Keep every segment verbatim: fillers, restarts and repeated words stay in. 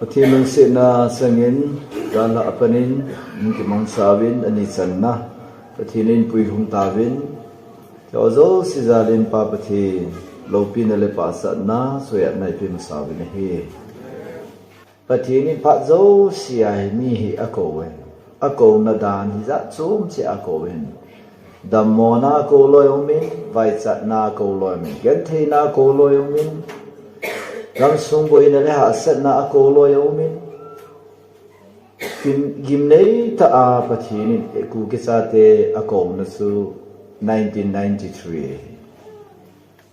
Pathen lungsetna changin, jan lah a panin, in kimangsauvin, ani channa Pathen in puilhung tauvin, thil jouse jalin Pa Pathen loupina le pachatna, soiatna ipe masauvin ahi. Pathen in phat jouse a hi mi hi akou e. Akouna dan hi jat chom cheh a akou in. Dammona akou loi umin, vaichatna akou loi umin, gentheina akou loi umin, gamsung boina le hahsatna akou loi umin. Gim, gimnei tah a Pathen in Kuki chate akouna chu nineteen ninety-three.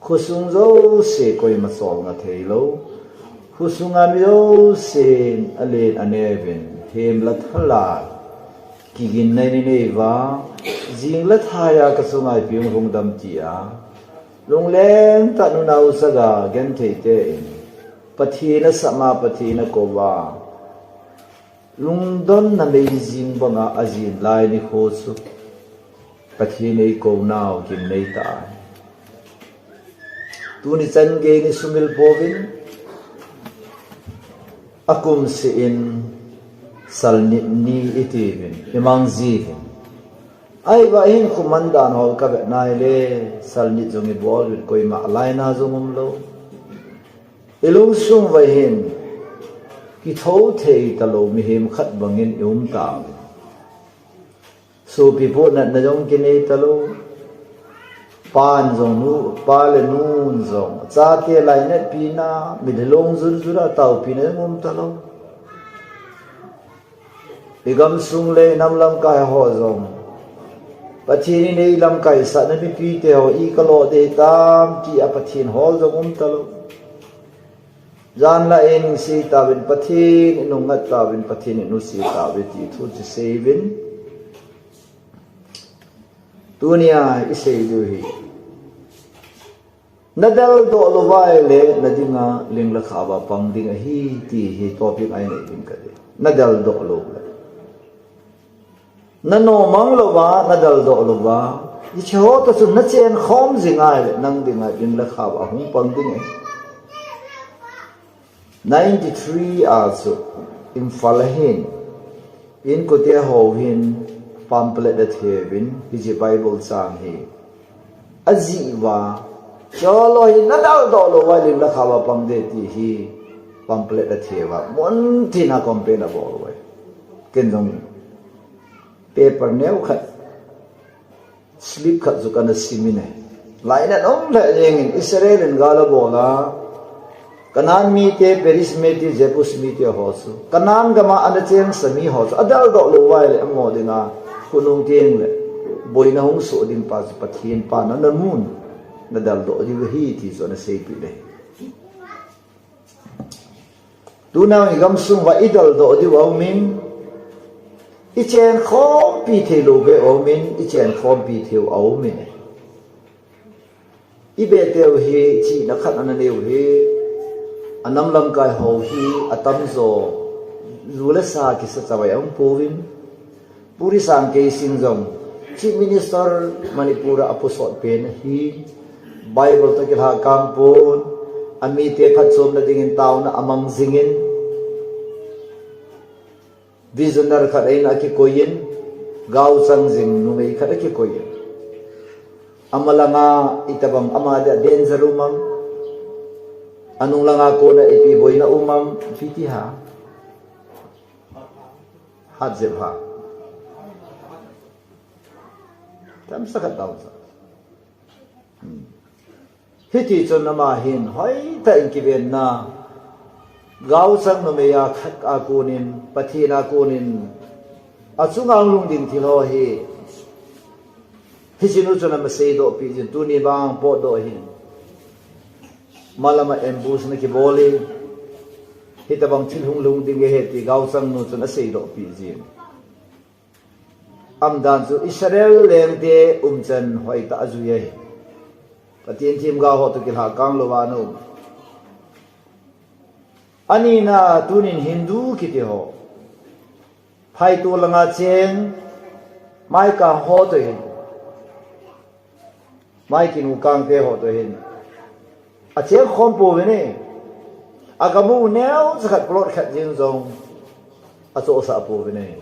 Khosung jouse koima cholnga theilou. Khosunga mi jousen alen aneuvin, themle thalle kiginna inei uva, jing le thaiya kachunga ipi hung lhung dem tia, lungleng tah in unau chaga genthei te in, Pathen asama, Pathen akouva, lungdonna meijing banga ajin lai nikho chu Pathen eikou nau gimnei tah ahi. Tuni chan gei ni sumil pouvin, akum seh in salnit ni itiuvin, imang jiuvin. Ahivangin khoman dan ho kavet nai le, salnit jong ibol uvin, koima alaina jong umlou. Ilungsung uva hin kithou thei talou mihem khat bangin ium tauvin. Sopi poh natna jong kinei talou. Pan jong nu, pa le nun jong, chate lainatpina, mitlhi long jurjur a taopina jong um talou. Igamsung le inam lamkai ho jong, Pathen in eilamkai sahna mipite ho, i kalo ding tam tia Pathen hol jong um talou. Jan lah in sei tauvin, Pathen in nungngat tauvin, Pathen in nuisat tauve ti thu chu seiyuvin. Tunia isei diu hi, nadeldoh lou uva ahile nadinga ling le khao a pang ding ahi ti hi topic a inei ding kati. Nadeldoh lou le, nanomang lou uva, nadeldoh lou uva, hiche ho toh chun nachen khom jing ahile nang dinga ling le khao a hung pang ding ahi. Ninety-three a chu Imphal a hin, inkote ho hin pamphlet atheuvin, hiche Bible chang hi ajih uva, chule hi nadeldoh lou uva ling le khao a pang ding ti hi pamphlet atheuva, muntina campaign abol uve. Ken jong paper neo khat, slip khat chu kana sim in ahi. Lainat um lheh jengin Israel in gal abol a, Canaan mite, Periz mite, Jebus mite ho chu, Canaan gam a ana chengsa mi ho chu adeldoh lou uva ahile amaho dinga khonung teng le boina hung soh ding pa chu Pathen pan ana mun, nadeldoh diu ahi ti chu ana seipeh le. Tuna igamsung uva ideldoh diu aumin, ichen khompi theilou beh aumin, ichen khompi theiu aumin. Ibeh teu hi, chihna khat ana neiu hi, anam lamkai ho hi atamjo, ju le sa kisa chavai aum pouvin, Pu Risang Keishing jong Chief Minister Manipur a aposot pen ahi. Bible toh kilhakang pon, amite phatchomna dingin taona amang jingin, visioner khat in akikoiyin, gaochang jing numei khat akikoiyin. Amalanga itobang ama dia danger um am, anung langa kona ipi boina um am, ipi ti ha. Hat jep ha. Tamsa khat tao sa. Hmm. Hiti chun ama hin hoitah in kivenna, gaochang numei a khat a konin, Pathen a konin, achunga hung lhung ding thil ho hi, hiche nu chun ama seidoh peh jin, tuni vang potdoh hin. Malama ambush na kibol in, hitobang thil hung lhung ding ahi ti gaochang nu chun aseidoh peh jin. Umdan chu Israel lengte umchan hoitah a ajui ahi. Pathen themgao ho toh kilhakang louva ana um. Anina tunin Hindu kiti ho, phaito langa cheng, maika ho toh hin, maikinu kangte ho toh hin acheng khom pouvin e. Agam u neo cha khat plot khat jeng jong achohsah pouvin ahi.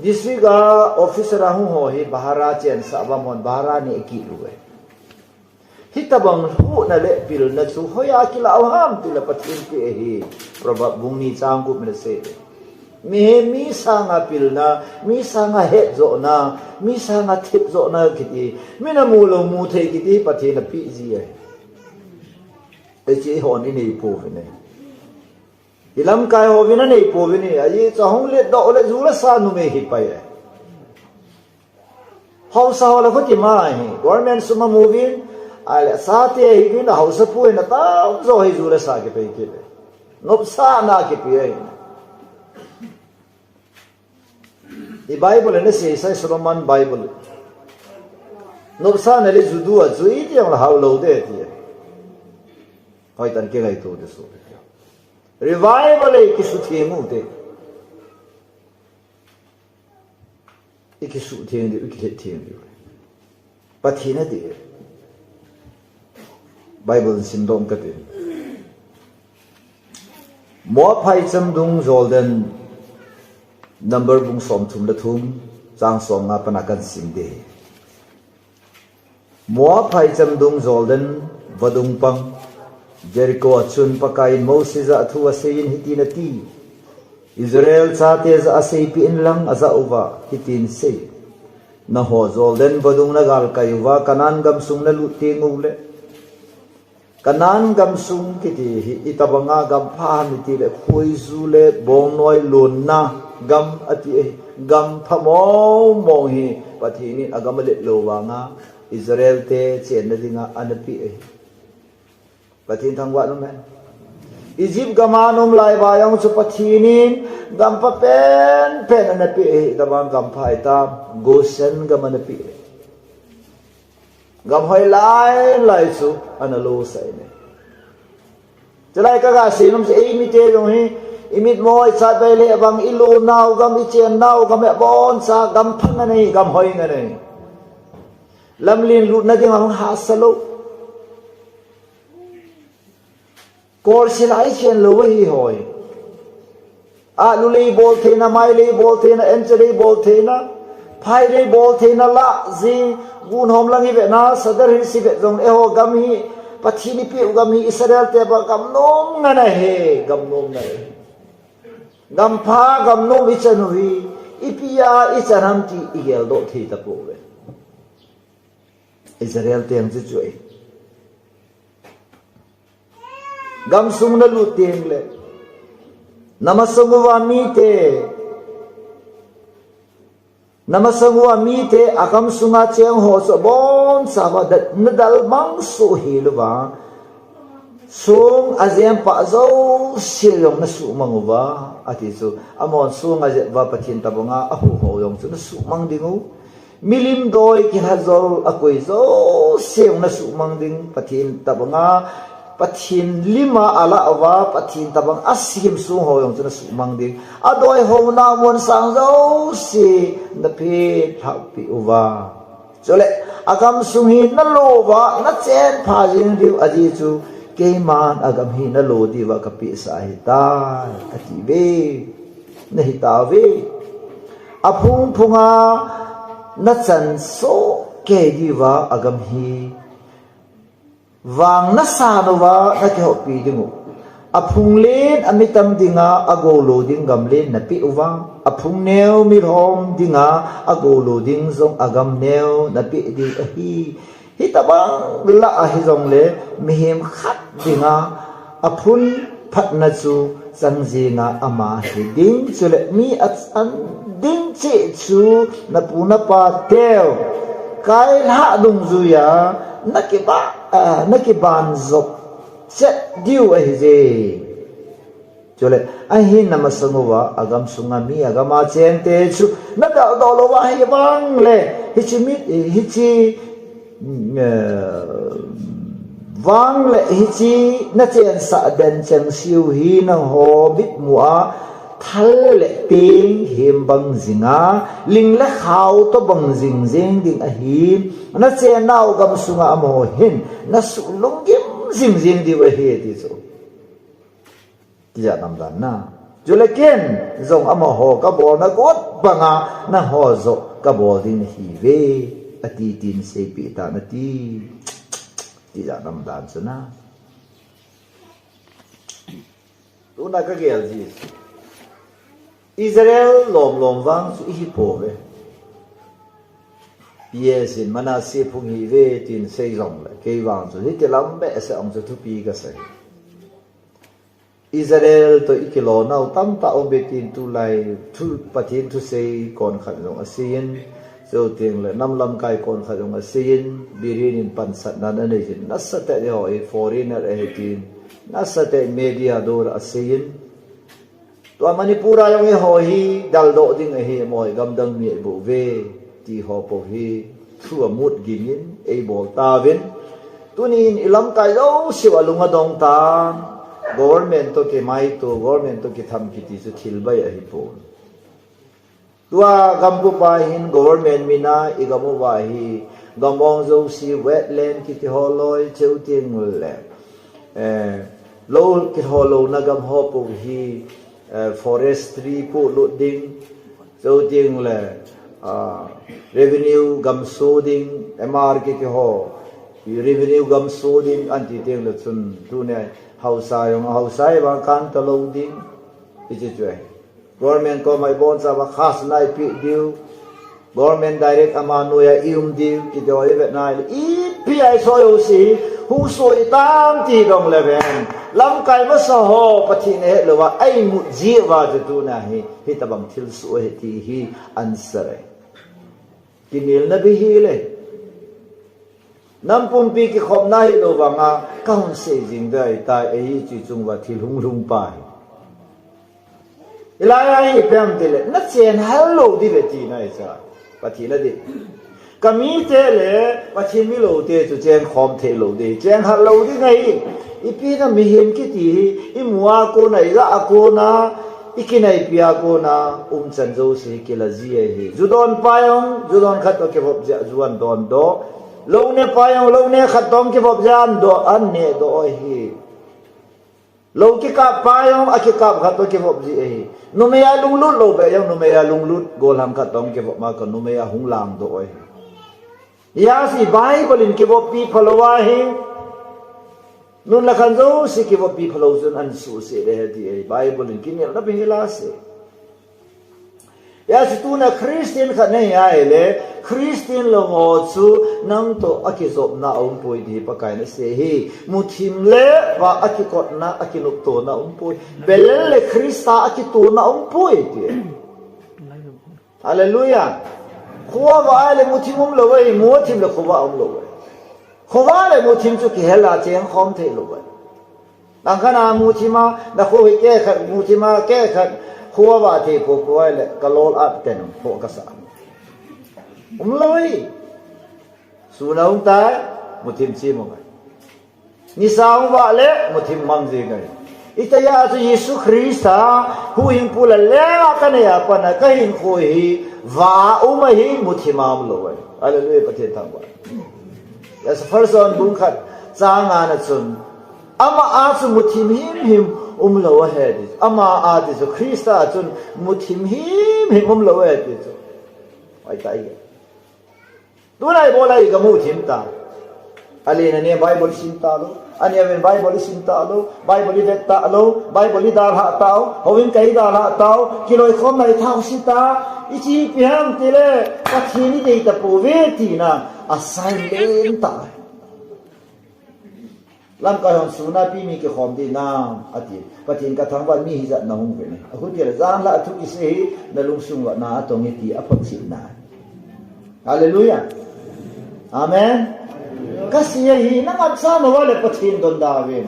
District a officer a hung ho hi bahara chensah bang hon bahara neh kit lou e. Hitobang huhna le pilna chu hoiya kilah u ham tile Pathen peh ahi. Proverb bung ni chang gup in asei. Mihem mi sanga pilna, mi sanga hetjohna, mi sanga thepjohna kiti, mi namu lou mu thei kiti Pathen apeh ji ahi. Hiche hon inei pouvin ahi. Ilamkai hon anei pouvin ahi, ajeh chu ahung letdoh le ju le sa numei hi pai e. Haosa ho le khuti ma hi, government sum amu uvin, ahile chate hivin, ahaosapu in atam jo hi ju le sa kipe kit e. Nopsahna kipe ahi. I Bible in asei sai, Solomon Bible. Nopsahna le ju du a chu iti jong le hao lou ding ti. Hoitah in kingaito ding chu. Revival le kisutheng u te. I kisutheng diu, i kilhetheng diu. Pathen adih. Bible simdoh kate. Moab phaicham dung Jordan, Number bung somthum le thum, chang somnga pat a kahin sim ding. Moab phaicham dung Jordan vadung pang, Jericho a chun Pakaiyin Moses jah a thu aseiyin hitin ati, Israel chate jah a seipeh inlang ajah uva hitin sei, Nangho Jordan vadung nagalkai uva Canaan gamsung nalut teng uleh, Canaan gamsung kiti hi itobanga gam pha ham itile, khoiju le bongnoi lonna gam ati ahi. Gam pha mong mong hi Pathen in agam alet lou vanga Israel te chenna dinga ana peh ahi. Pathen thangvah in um hen. Egypt gam a ana um lai uva jong chu Pathen in gam pha pen pen ana peh ahi. Itobang gam pha hitam, Goshen gam ana peh ahi. Gam hoi lai lai chu ana losah in ahi. Chulai kaga sei nom chu eimite jong hi, imitmo ichatbai le vang ilonnau gam, ichennau gam hi aboncha gam pha nganei, gam hoi nganei. Lamlen lutna dinga hung hahsa lou. Kol sila ichen lou ahi hoi. Alu lei bol theina, mai lei bol theina, enche lei bol theina, phai lei bol theina lah jing, gunhom lang ivet na, Sadar Hills ivet jongle eiho gam hi, Pathen in eipeh u gam hi, Israel te banga gam nom nganei ahi, gam nom nganei ahi. Gam pha, gam nom ichan u hi, ipi a ichan ham ti igeldoh thei tapouve. Israel te jong chu chu ahi. Gamsung nalut teng le, namasang uva mite, namasang uva mite, agamsunga cheng ho chu abonchauva da-, nadalmang soh hel uva, song ajempah jouse jong nasuhmang uva, ati chu, amahon song ajep uva Pathen tobanga ahuh ho jong chu nasuhmang ding u. Milim doi kilhajol akoi jouse jong nasuhmang ding, Pathen tobanga, Pathen lima alah uva, Pathen tobang asem song ho jong chu nasuhmang ding. Adoi ho namun sang jouse naphelhahpeh uva. Chule, agamsung hi nalo uva, nachen pha jing diu, ajeh chu, keiman agam hi nalo diuva kapehsah ahitai, ati ve. Nahi tauve. Aphung phunga nachan soh kei diuva agam hi vang nasan uva nakihoupi ding u. Aphung len ami tam dinga agoulou ding gam len napeh uva, aphung neo mi lhom dinga agoulou ding jong agam neo napeh ding ahi. Hitobang lah ahi jongle, mihem khat dinga aphung phatna chu chang jinga ama hiding, chule mi achan ding cheh chu napu napa teu kailhah dungjuiya nakiba, ah, nakiban jop chet diu ahije. Chule, ahin namasang uva, agamsunga mi, agama chengte chu, nadeldoh louva, hivang le, hiche mi, hiche, mm, eh, vang le, hiche nachensah den chengse u hi nangho mitmua thal le peng hem bang jinga, ling le khao tobang jing jeng ding ahi, nachennau gamsunga amaho hin, nasuh lunggim jing jing diu ahi ti chu. Tijat namdan na. Chule ken jong amaho kabolna got banga nangho joh kabol ding nahiuve, ati tin seipeh tan ati. Tijat namdan chu na. Tuna kagel ji. Israel lom lom vang chu ihi pouve. P S in Manasseh phung hiuve tin sei jongle, kei vang chu hiti lam behseh ong chu thupi kasei. Israel toh ikilou nau tamtah um be tin tulai thu, Pathen thusei konkhat jong aseiyin, chuteng le nam lamkai konkhat jong aseiyin, Biren in pansatna anei jin, nasatah in eiho hi foreigner ahi tin, nasatah in media dor a aseiyin. Tua Manipur a jong eiho hi daldoh ding ahi, amaho gamdang mi ahibouve, ti ho pou hi thu amut gingin eibol tauvin. Tunin ilamkai jouseu alung adong tan, government toh kimaito, government toh kitham kiti chu thil bai ahipon. Tua gampupa hin government mina igam uva hi, gam ong jouse wetland kiti ho loi, chuteng le, eh, lou kiho louna gam ho pou hi, eh, forestry polut ding, chuteng le, ah, revenue gamso ding, M R kiti ho, revenue gamso ding, anti teng le chun, tuni haosa jong, haosa hi vang kan talou ding, hiche chu ahi. Government koma ibonchauva khajna ipeh diu. Government direct ama noiya ium diu, kiti ho ivet nai le. Ipi a isoi jouse, hung soi tam ti dong le ven. Lamkai masa ho, Pathen ahet louva, aimut jeh uva chu tuna hi, hitabang thilsoh ahi ti hi answer ahi. Kinelna bih hih le. Nam pumpi kikhopna hilou vanga, kahung sei jing ding ahitai, ahi chu chung uva thil hung lhung pa hi. Hilai a hi ipi ham tile, nachen hal lou diu ve tina ahi cha. Pathen a dei. Kamite le, Pathen milou te chu cheng khom thei lou ding, cheng hal lou ding ahi. Ipi na mihem kiti hi, imu a kona, ija a kona, ikinaipi a kona, umchan jouse hi kila ji ahi. Ju don pa jong, ju don khat toh kivop jeh a ju ahin don doh. Lou ne pa jong, lou ne khat toh kivop jeh a ahin doh, ahin neh doh ahi. Lou kikap pa jong, akikap khat toh kivop ji ahi. Numei a lunglut lou be jong, numei a lunglut, gollhang khat toh kivop ma ka numei a hung lang doh ahi. Hijeh a chu Bible in kivoppi phalou ahi. Nun le khan jouse kivoppi phalou chun ahin suhset ding ahi ti ahi. Bible in kinelna bih hih lase. Hijeh a chu tuna Christian khat nahi ahile, Christian lou ho chu nang toh akijopna aumpoi ti Pakai in asei ahi. Muthim le vah akikotna, akinoptona aumpoi. Belial le Christa akitona aumpoi ti ahi. Hallelujah. Khovah ahile muthim umlou ahi, muthim le khovah umlou ahi. Khovah le muthim chu kihel a cheng khom thei lou ahi. Nang khat na muthim a, na kho hi keh khat, muthim a keh khat, khovah thei popo ahile, kalol at ten, kho kasa. Umlou ahi. Sun ahung tai, muthim chim um ahi. Nisa hung vah le, muthim mang jing ahi. Hijeh a chu Jesu Christa, huhhingpu le lenga kanei a pat a, kahinkho hi, vah a um ahi, muthim a umlou ahi. Hallelujah, Pathen thangvah. Hijeh a chu First John bung khat, chang nga na chun, ama a chu muthim himhim umlou ahi ti. Ama a ti chu Christa a chun muthim himhim umlou ahi ti chu. Ahi tai. Tuna ibol a iga muthim ta. Alen anen Bible sim talou. Ane aven Bible isim talou. Bible ivet talou. Bible idalhah tau. Houin ka idalhah tau. Kiloikhomna ithao si ta. Ichi ipi ham tile, Pathen idei tapouve tina asign len ta. Lamkai hon sun a ipi mi kikhom ding ham, ati. Pathen kathangvah mi hijat na hung ve ne. Akhuti le jan la athu kisei hi, nalungsung uva na atong e ti aphotchetna. Hallelujah. Amen. Kasei hi, nangam sa na vale Pathen don da ve.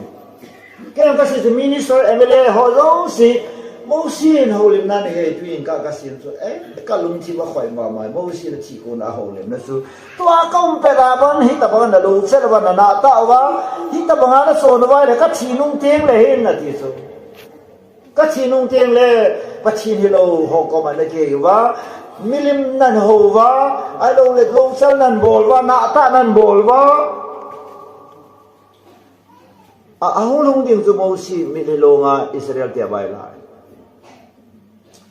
Kei kasei chu minister M L A ho jouse, Mosi in houlimna nei e tuin ka kasei chu, eh, kalungthim akhoi mama, Mosi in athi kon a houlimna chu. Tua ka um pet a bang, hitabang na lou chet uva, na nat tah uva, hitabang a na son uva le, ka thi nung teng le hin na ti chu. Ka thi nung teng le, Pathen hilou ho koma na kei uva, milim nan hou uva, ahilou le lou chal nan bol uva, nat tah nan bol uva. A, ahung lhung ding chu Mosi mitlhi longa Israel te avai lai.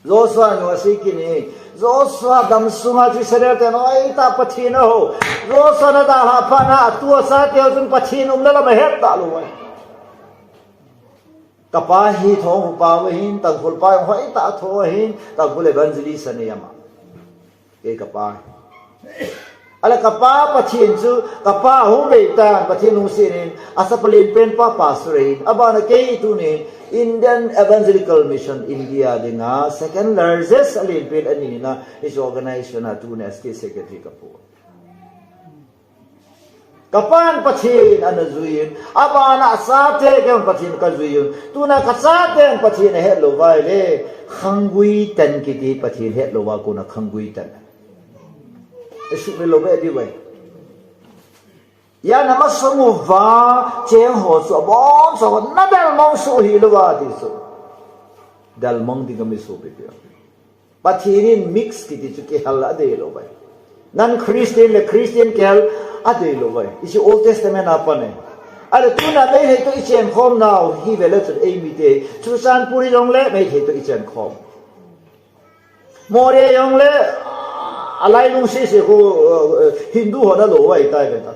Joshua nu asei kit in, Joshua dam sunga chu Israel ten hoitah Pathen aho. Joshua in adalhah phat a, atu achate ho chun Pathen umna lam ahet talou ahi. Kapa hi thong upa ahin, Tangkhul pa jong hoitah tho ahin, Tangkhul evangelist anei ama. Kei kapa. Ahile kapa Pathen chu, kapa hung bei tan, Pathen lungset in, achapa lenpen pa pastor ahin, abana kei tunin, Indian Evangelical Mission India dinga, second largest alenpen anina, hiche organization a tunin state secretary kapo. Kapan Pathen ana juiyin, abana achate keiman Pathen kajuiyin, tuna kachaten Pathen ahet lou uva ahile, khanggui tan kiti Pathen het louva kona khanggui tan. Isuhmil lou be diu ahi. Ijat a masang uva cheng ho chu abonchauva nadalmang soh hilouva ti chu. Dalmang ding ami sopi pi. Pathen in mix kiti chu kihal adei lou ahi. Nang Christian le Christian kihal adei lou ahi. Hiche Old Testament a pat ahi. Ahile tuna Meitei toh ichenkhom nau hi vele chun eimite. Churachandpur hijongle Meitei toh ichenkhom. Moreh hijongle, alailung sese khu, uh, Hindu ho nalou ahitai veta.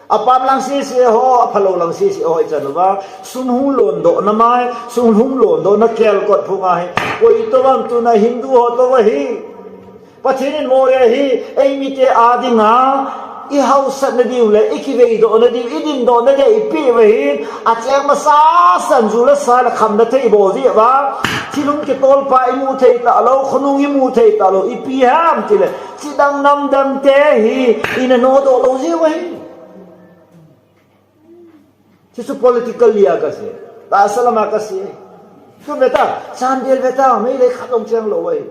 Apam lang sese ho, aphalou lang sese ho ichan uva, sun hung londohna mai, sun hung londohna kelkot phung ahi. Koi toh ham tuna Hindu ho toh ahi. Pathen in Moreh hi, eimite a dinga, ihaosatna diu le, ikiveidohna diu, idindohna diu, ipeh uva ahin, acheng masa san ju le sa le khamna thei ibol diu va, thilhung kitolpa imu thei talou, khonung imu thei talou, ipi ham tile, chidang namdang te hi, ina nodoh lou jiu ahi. Chuchu political lia kasei. Tahsa lama kasei. Tu veta, Chandel veta, Meitei khat jong cheng lou ahi.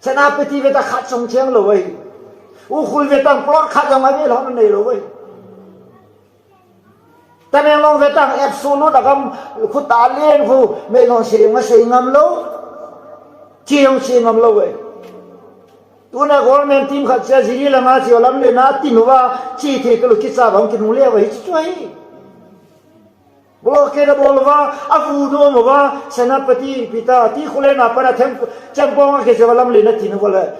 Senapati veta khat jong cheng lou ahi. Ukhrul veta plot khat jong avel hon nei lou ahi. Tamenglong veta absolute agam khu talent khu Meilhei sei nga sei ngam lou. Che jong che ngam lou ahi. Tuna government team khat cha Jiribam langa che lamlen a tin uva, che thei talou kicha bang kinung le uva hichu chu ahi. Blockade abol uva, avu nom uva, Senapati, Pita, ti khole na pana them, Chempong a kicha lamlen a tin uva le.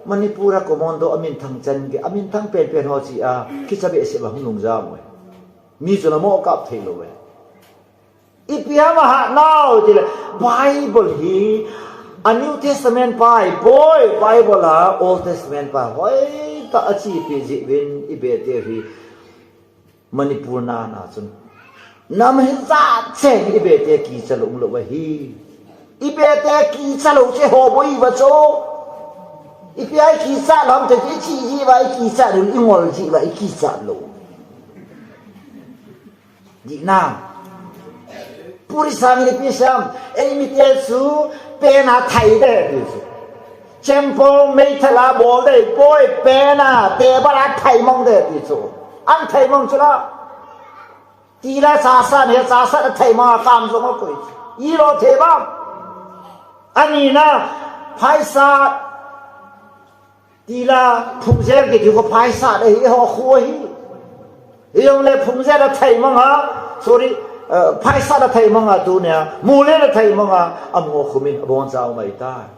Manipur a commando aminthang chan gei, aminthang penpen ho che a, kicha behseh uva hung nung jam uve. Mi chu la mo kap thei lou uve. Ipi ham ahat nau tile, Bible hi, a New Testament pa hi, boi, Bible a Old Testament pa hi, hoitah a chepi jeh uvin ibe te hi, Manipur na na chun. Nam hijat cheng ibe te kicha lou lou ahi. Ibe te kicha lou che ho boi uva chu. Ipi a kicha lou ham ti, iche jeh uva ikicha lou, ingol jeh uva ikicha lou. Dihna. Puri sang ni pi sam, eimite chu pen a thai de ti chu. Chempong meithal a bol de, poi pen a, table a thai mong de ti chu. An thai mong chu la. Tila chasa ne, chasa a thai mong a kam jong a koi chu. Ilo thei ba. Ani na, phaisa, Tila phungjel kiti khu phaisa le hi ho khu hi. Hijongle phungjel a thai mong a, sorry, eh, phaisa a thai mong a tunia, mule a thai mong a, amaho khu min abon jao mai ta.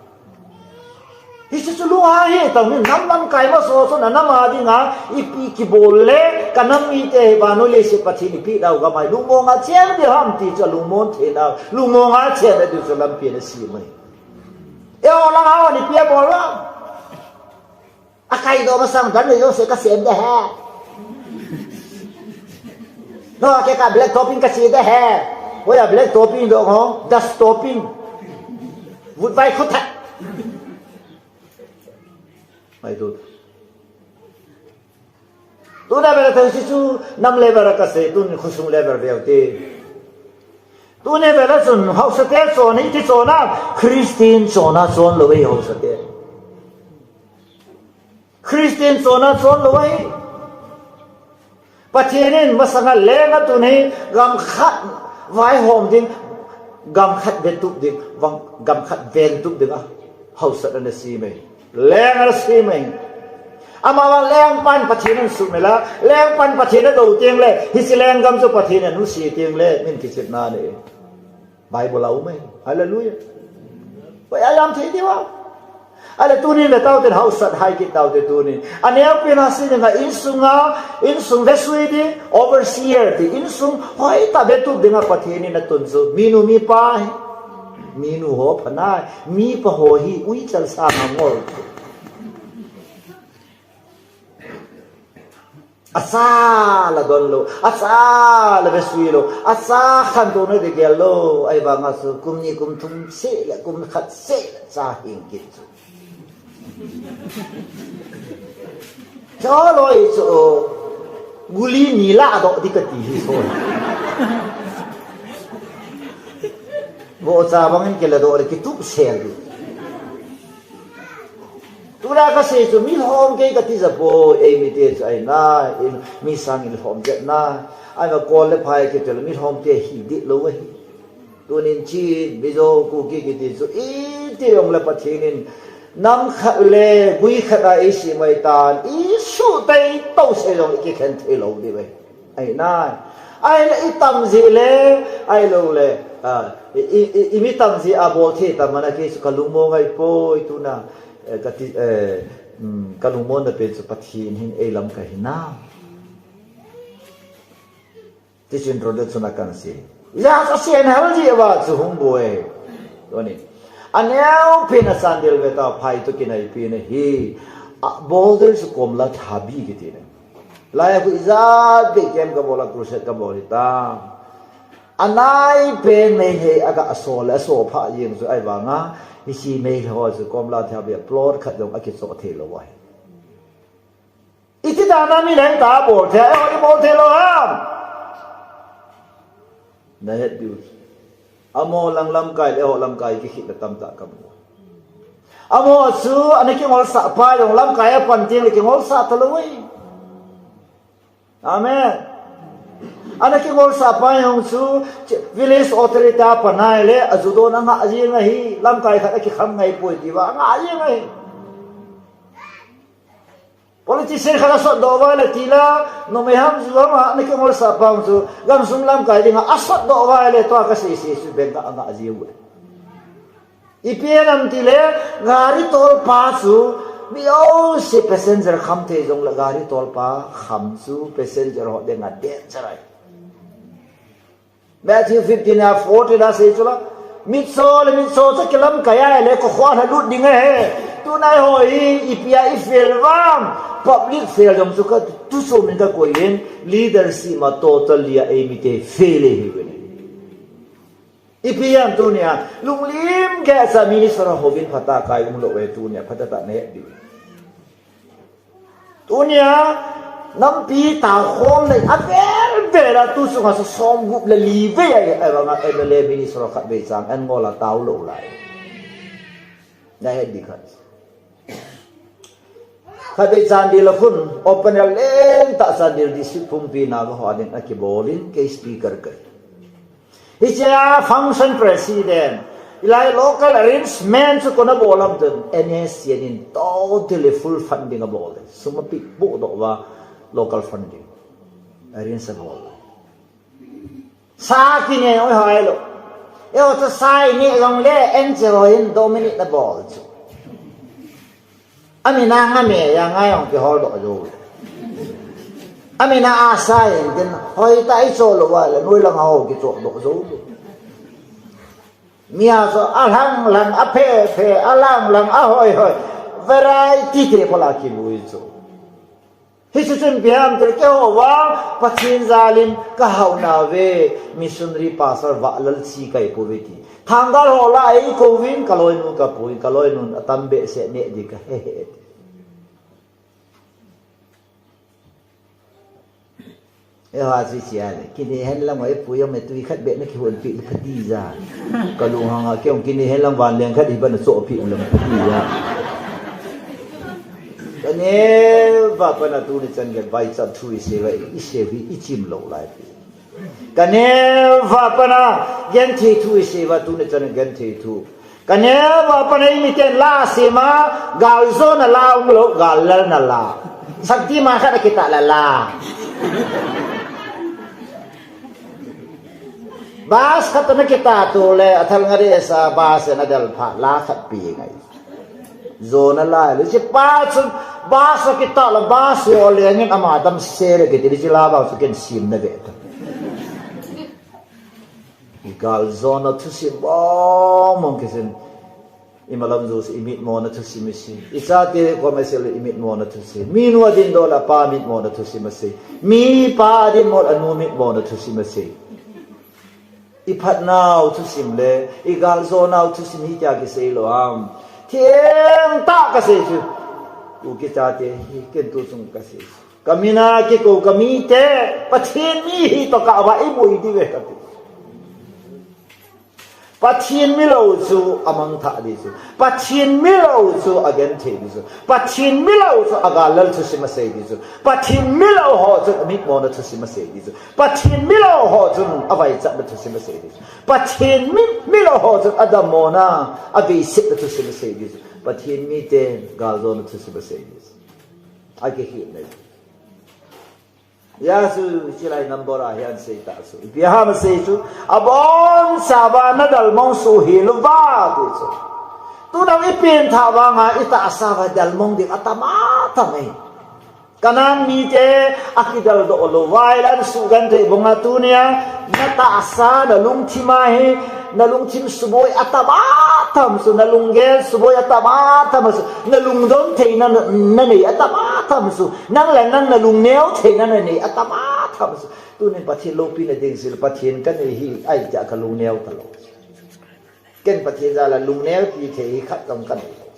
Hichu chu lunghang hi tang min nam lamkai masa chu na nam a dinga, ipi kibol le, ka nam mite hi vannoi leiset Pathen in eipeh dau gam a hi, lungmong a chen ding ham ti chu lungmong thei nau, lungmong a chen ding chu lampi ana sem mai. Eiho lang a hon ipi abol uvem. Akaidoh masang dan le jouse kasem de he. No, kei ka black topping kache de he. Hoiya black topping doh ho, dust topping. Vutvai khut ha. Mai tu. Tuna vele thei si chu nam level a kasei, tun khosung level veu te. Tuni vele chun haosa te chon hi ti chon a, Christian chon a chon lou hi haosa te. Christian chon a chon lou ahi. Pathen in masanga lenga tun hi gam khat vaihom ding, gam khat vetup ding, vang, gam khat ventup ding a haosat ana sem e. Leng ana sem e. Amavang lengpan Pathen in sumil a, lengpan Pathen in do teng le, hiche lenggam chu Pathen in nusi teng le, min kichepna nei. Bible a um e. Hallelujah. Hoi, alam thei diu a. Ale tunin le tao ten hausat hai kit tao te tunin. Aneo pen a si dinga insunga, insung vesui di, overseer di, insung hoi ta betup dinga Pathen in atun chu. Minu mipa hi. Minu ho phanai. Mipa ho hi uichal sa ngol. Acha la don lou, acha la vesui lou, acha khantouna ding gel lou, ahivanga chu kum ni kum thum seh le kum khat seh le cha hing kit chu. Cho loi chu, guli ni la doh ding kati hi so. Vohcha bangin kila doh le kitup sel ding. Tuna kasei chu, milhom kei kati ja poi, eimite chu ahi nai, mi sangin lhom jet nai, ahivang kol le phai kiti le milhom te hi dih lou ahi. Tunin Chin, Mizo, Kuki kiti chu, iti jong le Pathen in, nam khat le gui khat a eisem ahitan, isuh tei tou sei jong ikikhen thei lou ding ahi. Ahi nai. Ahile itam jeh le, ahilou le, ah, i, i, i, imi tam jeh a bol thei tam ana kei chu kalungmong ahi poi tuna, eh, kati, eh, um, kalungmonna pen chu Pathen hin eilamkai hinam. Tichun rodet chuna kan sei. Ya ka sei na hal jeh uva chu hung boi. Tuni. Aneo pen a Chandel veta phai to kinai pen hi. A, borders kom la thabi kiti ne. Lai a khu ijat beh kem kabol a crusade kabol hita. Anai pen Meitei aga asol, asol pha jeng chu ahivanga, hiche Meitei ho chu kom la thabi a plot khat jong akichoh thei lou ahi. Iti dan a mi leng ta bol thei, eiho ibol thei lou ham. Na het diu. Amaho lang lamkai le eiho lamkai kikhel le tamtah kamu. Amaho chu ana kingolsah pa jong lamkai a pan teng le kingolsah talou e. Amen. Ana kingolsah pa jong chu village authority a pan ahile ajudon angah jeng ahi, lamkai khat akikham ngai poi tia angah jeng ahi. Politician khat asot doh uva le tila, numei ham ju ham a, ana kingolsah pa chu, gamsung lamkai dinga asot doh uva le tua kasei sei chu bengkah angah jiu. Ipi ham tile, gari tolpa chu, mi jouse passenger kham thei jongle gari tolpa kham chu passenger ho dinga danger ahi. Matthew fifteen a fourteen a sei chu la. Mitcho le mitcho chu kilamkai a le kokhuh a lut ding ahi. Tuna eiho hi ipi a i fail vang. Public fail jong chu ka tuchom in kakoi in leadership a totally a eimite fail ahiuve. Ipi ham tunia lunglim geiya minister ho vin phatah a kai umlou e tunia phatah tah nei diu. Tunia, nampi takhom nei, avel vel a tu sunga sa som gup le li vei a, a, a, M L A minister khat vei chang, an ngol a tao lou lai. Na het ding khat. Khat vei Chandel a khun, open air lentah Chandel district pumpi na ho ding a kibol in, kei speaker kai. Hichea function president, hilai local arrangement chu kona bol ham tun, N S C N in totally full funding abol. Sum api buh doh uva local funding. Arrange abol. Sa kine oi hoi lou. Eiho chu sa ineh jongle, en che ho hin Dominic na bol chu. Amin a nga me, ya nga jong kihol doh jou. Amin a asa in tin, hoitah a icho lou uva le, noi lang a ho kicho doh jou. Mi a chu alhang lang, aphe phe, alang lang, ahoi hoi. Variety te phala kilui chu. Hichu chun ipi ham tile keiho vang, Pathen jal in kahao nauve, missionary pastor vahlal chi kahi pouve ti. Thangal ho lah a eikouvin, kaloinu kapuin, kaloinun atam behseh neh ding kahe he. Eiho chu hiche a le, kine hen lang a ipui jong me tui khat beh na kihonpeh le phati ja. Kalung hang a kei jong kine hen lang vanleng khat hi bana chohpeh u lang phati ja. Kaneo va pana tuni chan gei vaichat thu isei va, isei hi ichim lou lai pi. Kaneo va pana genthei thu isei va tuni chan genthei thu. Ka neo a panei mi ten la sima, gal jona la um lo, gal lalna la. Sakti ma khat a kita la la. Bus khat na kita tu le, a thal nga de sa bus na del pha, la khat pi ngai. Jona la, le si pa chun, bus a kita la, bus o le ngin ama dam se le kiti, le si la ba su ken sim na ve ta. I gal jona thusim mong mong kisin. I malam jo si i mitmo na thusim i si. I chate ko ma sel i mitmo na thusim. Mi nu a din dol a pa mitmo na thusim a si. Mi pa a din mol a nu mitmo na thusim a si. I phatnau thusim le, i gal jonau thusim hi kya kisei lo am. Thieng ta ka sei chu. Ku ki chate hi ken tu chung ka sei chu. Ka mina kiko ka mite, Pathen mi hi to ka va i bui di ve ka ti. Pathen mi lo chu a mangthah di chu. Pathen mi lo chu a genthei di chu. Pathen mi lo chu a gal lal thusim a sei di chu. Pathen mi lo ho chu a mitmo na thusim a sei di chu. Pathen mi lo ho chu a vaichat na thusim a sei di chu. Pathen mi, mi lo ho chu a dammo na, a veiset na thusim a sei di chu. Pathen mi te gal jona thusim a sei di chu. A kihil nei. Jesu chilai number a hian sei ta chu. Ipi ham sei chu. Abon chauva na dalmong suh hel uva ti chu. Tunung i pengthah vanga i tahsa uva dalmong ding atam atam e. Kanan mite a kidaldoh lou vai lan suhgenthei bonga tunia na tahsa na lungthim a hi Na lungthim suboi atam atam chu, na lunggel suboi atam atam chu, na lungdon theina na, na nei atam atam chu, nang le nang na lungneo theina na nei atam atam chu. Tunin Pathen loupina ding sil Pathen ka nei hi ai tia ka lungneo ta lou. Ken Pathen jal a lungneo pi thei hi khat jong ka nei lou.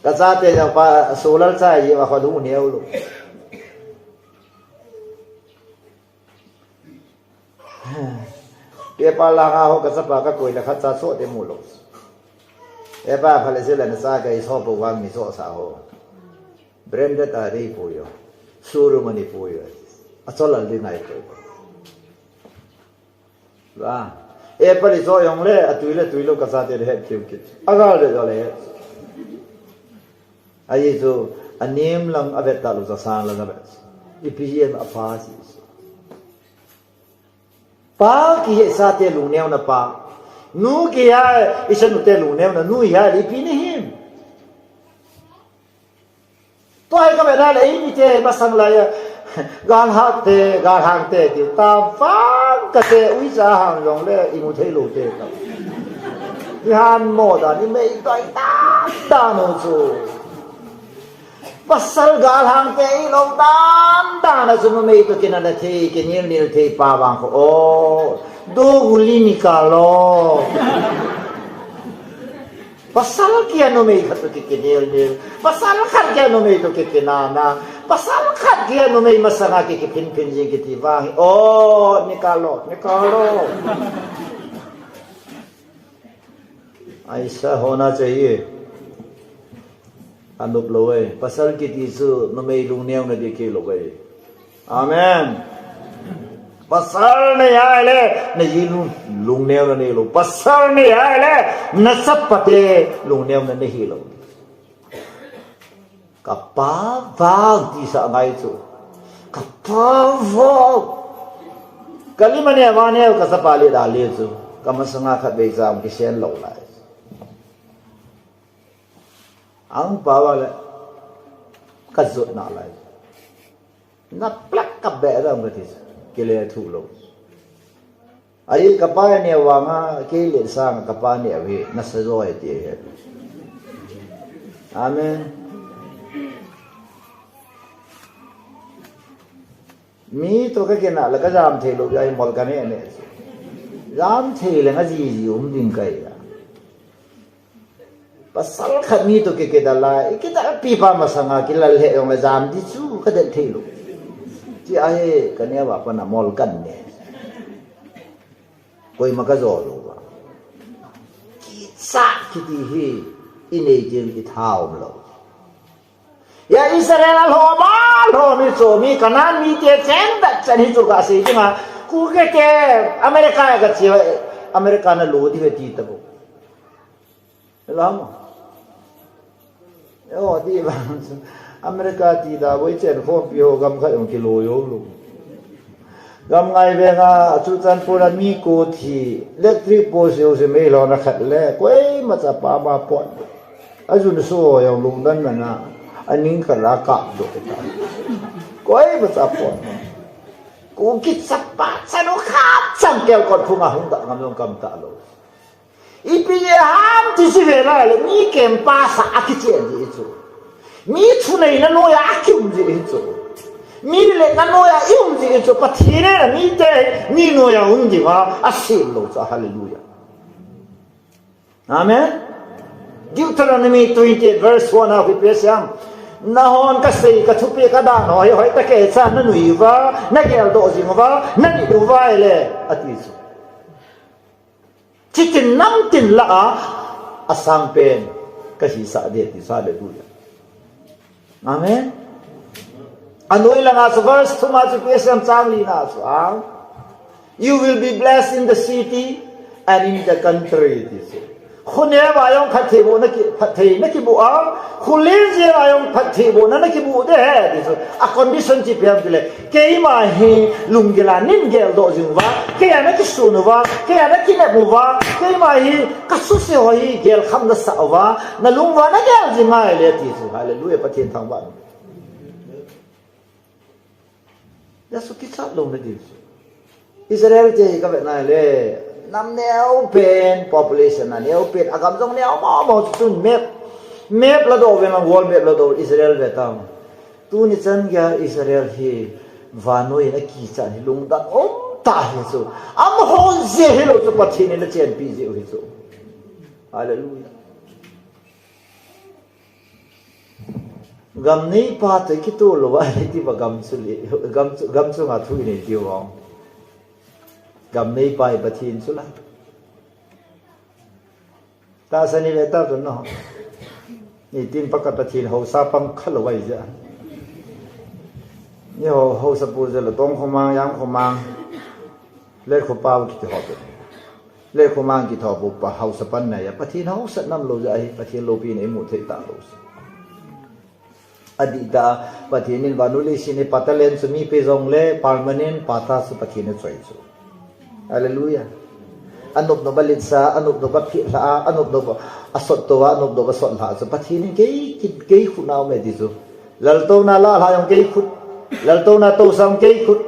Ka chate jong pa Solal cha hi ma kho lungneo lou. Paper langa ho ka chapa ka koina khat cha cho te mu lou. Paper phale se la na cha ka i so po vang mi cho sa ho. Branded a dei po yo. Showroom a ni po yo. A cho lal ding ngai po. Va. Paper i cho jong le a tui le tui lou ka chate le het kiu kit. A gal le jo le het. Ahi chu a nem lang a vet ta lou cha sang lang a vet. Ipi hiam a pa si. Pa kihi chate lungneona pa. Nu kihi i chanu te lungneona nu hi a li pi ni him. Tua hi ka vena le i mite masang lai a. Galhang te, galhang te, ti ta vang ka te ui cha hang jong le i mu thei lou te ta. I han mo dan i mei toi ta ta no chu. Pasal galhang te i lou dan dan a chu numei to kinana thei, kinil nil thei pa vang kho. O, do guli nikalo. Pasal kia numei khat to ki kinil nil. Pasal khat kia numei to ki kinana. Pasal khat kia numei masanga ki kiphin phin jing kiti vang. O, nikalo, nikalo. Aisa hona chahiye. Anop lou e. Pasal kiti chu numei lungneona ding kei lou e. Amen. Pasal nei a le, na ji lung, lungneona nei lou. Pasal nei a le, na chapate lungneona nei hi lou. Ka pa vang ti sa ngai chu. Ka pa vang. Ka lim a ne va ne ka sa pa le da le chu. Ka masanga khat vei jam ki sen lo lai. Ang pa va le ka zut na lai. Na plak ka be da ka ti. Ki le thu lo. Ai, ka pa ne vanga, kei le sang ka pa ne ve, na sa jo e ti he. Amen. Mi to ka kena la ka jam thei lo, ai mol ka ne ne. Jam thei le nga ji ji um ding kai la. Pasal khat mi to kikidal a, ikidal pi pa masanga kilal he jong le jam di chu ka del thei lo. Ti ahi ka ne va pa na mol kan ne. Koima ka jo lo va. Kicha kiti hi i nei ding i thaom lo. Ya Israel a lhom a lhom hi chu mi Canaan mite chen dat chen hi chu ka sei dinga. Ku ke te America ka chi America na lo di ve ti ta bo. Lam. Yo, ti ba. America ti da boi chen khompi ho gam khat jong kilo yo lo. Gam ngai ve nga chu chan pura mi ko thi electric post yo se mei lo na khat le. Koima chapa ma pot. Ajun so yo lungdan na na. Aning kala kap do ta. Koima chapa pot. Ko kichapa chanu khat chang kel kot phunga hung da ngam jong kam ta lo. Ipi jeh ham ti si ve lai le, mi kempa sa a kichen ji chu. Mi thuneina noiya a kium ji chu. Mi lena noiya i um ji chu. Pathen in a mite, mi noiya um ji va, a sim lo chu. Hallelujah. Amen. Deuteronomy twenty-eight verse one a ipi asei em. Nahon kasei, kathupeh, kadan ho hi hoitah kei cha nanui uva, nageldoh jing uva, nadit uva ahile, ati chu. Chitin namtin lah a, asangpen kahisah ding ati chu, hallelujah. Amen. Anoi langa chu verse thum a chu ipi asei em chang li na chu a. You will be blessed in the city and in the country, ti chu. Khoneo a jong phattheibohna ki, phatthei na kiboh a, kholen jeng a jong phattheibohna na kiboh ding ahi, ti chu. A condition chu ipi ham tile, keima hi lunggil a nei geldoh jing uva, kei a na kisun uva, kei a na kinep uva, keima hi kasuse ho hi gelkham nasah uva, nalung uva nagel jing ahile, ti chu. Hallelujah, Pathen thangvah. Jesu kichat louna ding. Israel te hi kavet na le, nam neo pen, population a neo pen, agam jong neo mama chu chun map, map la doh ve nang, world map la doh, Israel ve tang. Tuni chan geiya Israel hi vannoi in akichat hi lungdon um tah ahi chu. Amaho jeh hilou chu Pathen in achenpi jeh u ahi chu. Hallelujah. Gam neipa toh kitoh lou va, hiti va gam chu le, gam chu, gam chunga thu inei diu vang. Gam neipa hi Pathen chu la. Tahsan in ve ta tu no. Nitin pakhat Pathen haosa pang kha lou vai ja. Ni ho, haosa pu ja la tong khomang, yang khomang. Let khopau kiti ho tu. Let khomang kiti ho pu pa haosa pan na ja. Pathen haosa nam lou ja hi, Pathen loupina imu thei ta lou. Adih tah a, Pathen in vannoi leiset a pa talent chu mi pe jongle, permanent pa ta chu Pathen in achoi chu. Hallelujah. Anop nop a lisa, anop nop a philha, anop nop a sot to, anop nop a sot lha chu. Pathen in kei, kei, kei khut a um e ti chu. Laltouna lah lha jong kei khut. Laltouna tousah jong kei khut.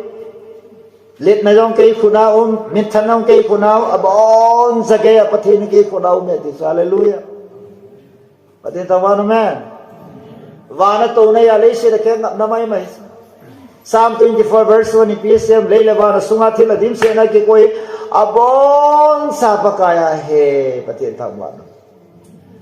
Letna jong kei khut a um, mitthanna jong kei khut a um, abon sa kei a Pathen in kei khut a um e ti chu. Hallelujah. Pathen thangvah, amen. Vana touna a leiset a kei ngapna mai mai. Psalm twenty-four verse one ipi asei em, lei le van a sunga thil a dimset na kikoi, abon sa Pakai ahi, Pathen thangvah.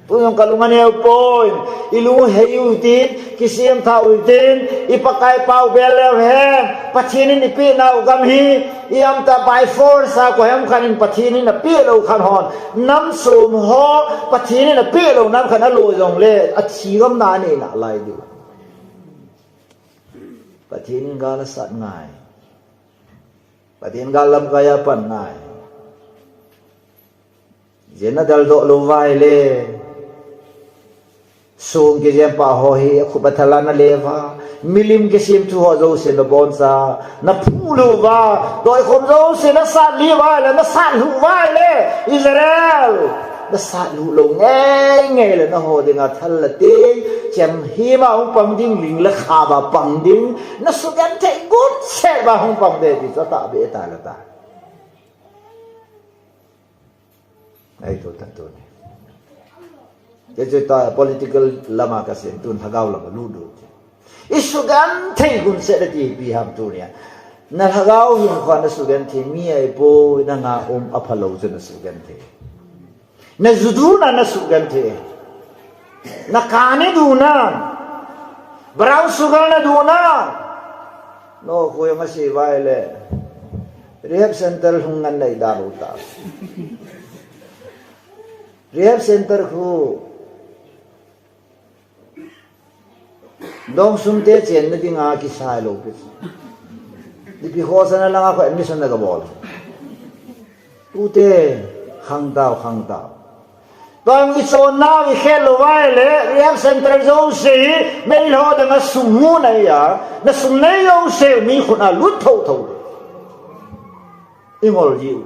Tu jong kalung aneo poi, ilung hei u tin, kisem tha u tin, i Pakai pau bel leu hen, Pathen in ipeh nau gam hi, i am ta by force a ko hem khan in Pathen in apeh lou khan hon. Nam som ho, Pathen in apeh lou nam khan alo jongle, athi gam na nei nalai diu. Pathen in gal asat ngai. Pathen gal lamkai a pan ngai. Jeh a na daldoh lou vai le. Song kijem pa ho hi, akhup athal a na le va. Milim kisim thu ho jouse na boncha. Na phu lou va. Doikhom jouse na sat li vai le, na sat lhu vai le. Israel. Na sat lhu lou ngei ngei le, na ho dinga thal la te. Chem hima hung pang ding, ling le kham a pang ding. Na sugenthei gunset va hung pang ding ti chu atahbeh ta la ta. Ahi tu ta tuni. Kei chu ta political lama kasem tun lhagao lama lut diu. I sugenthei gunset le ti ipi ham tunia. Na lhagao hinkho a na sugenthei mi ahipoi, nanga um aphalou chu na sugenthei. Na ju duna na sugenthei. Na kani duna. Brown sugar na duna. No, ko jong asei vai le. Rehab center hung ngan nei da ru ta. Rehab center khu. Dong sum te chenna dinga kisai lou pi. Ipi khosa na langa khu admission na kabol. Tute. Khangtao, khangtao. Tang i chonna i khel lou vai le, rehab center jouse hi, meilhei ho dang a sum mu nei a, na sum nei jouse mi khut a lut thotho. I ngol diu.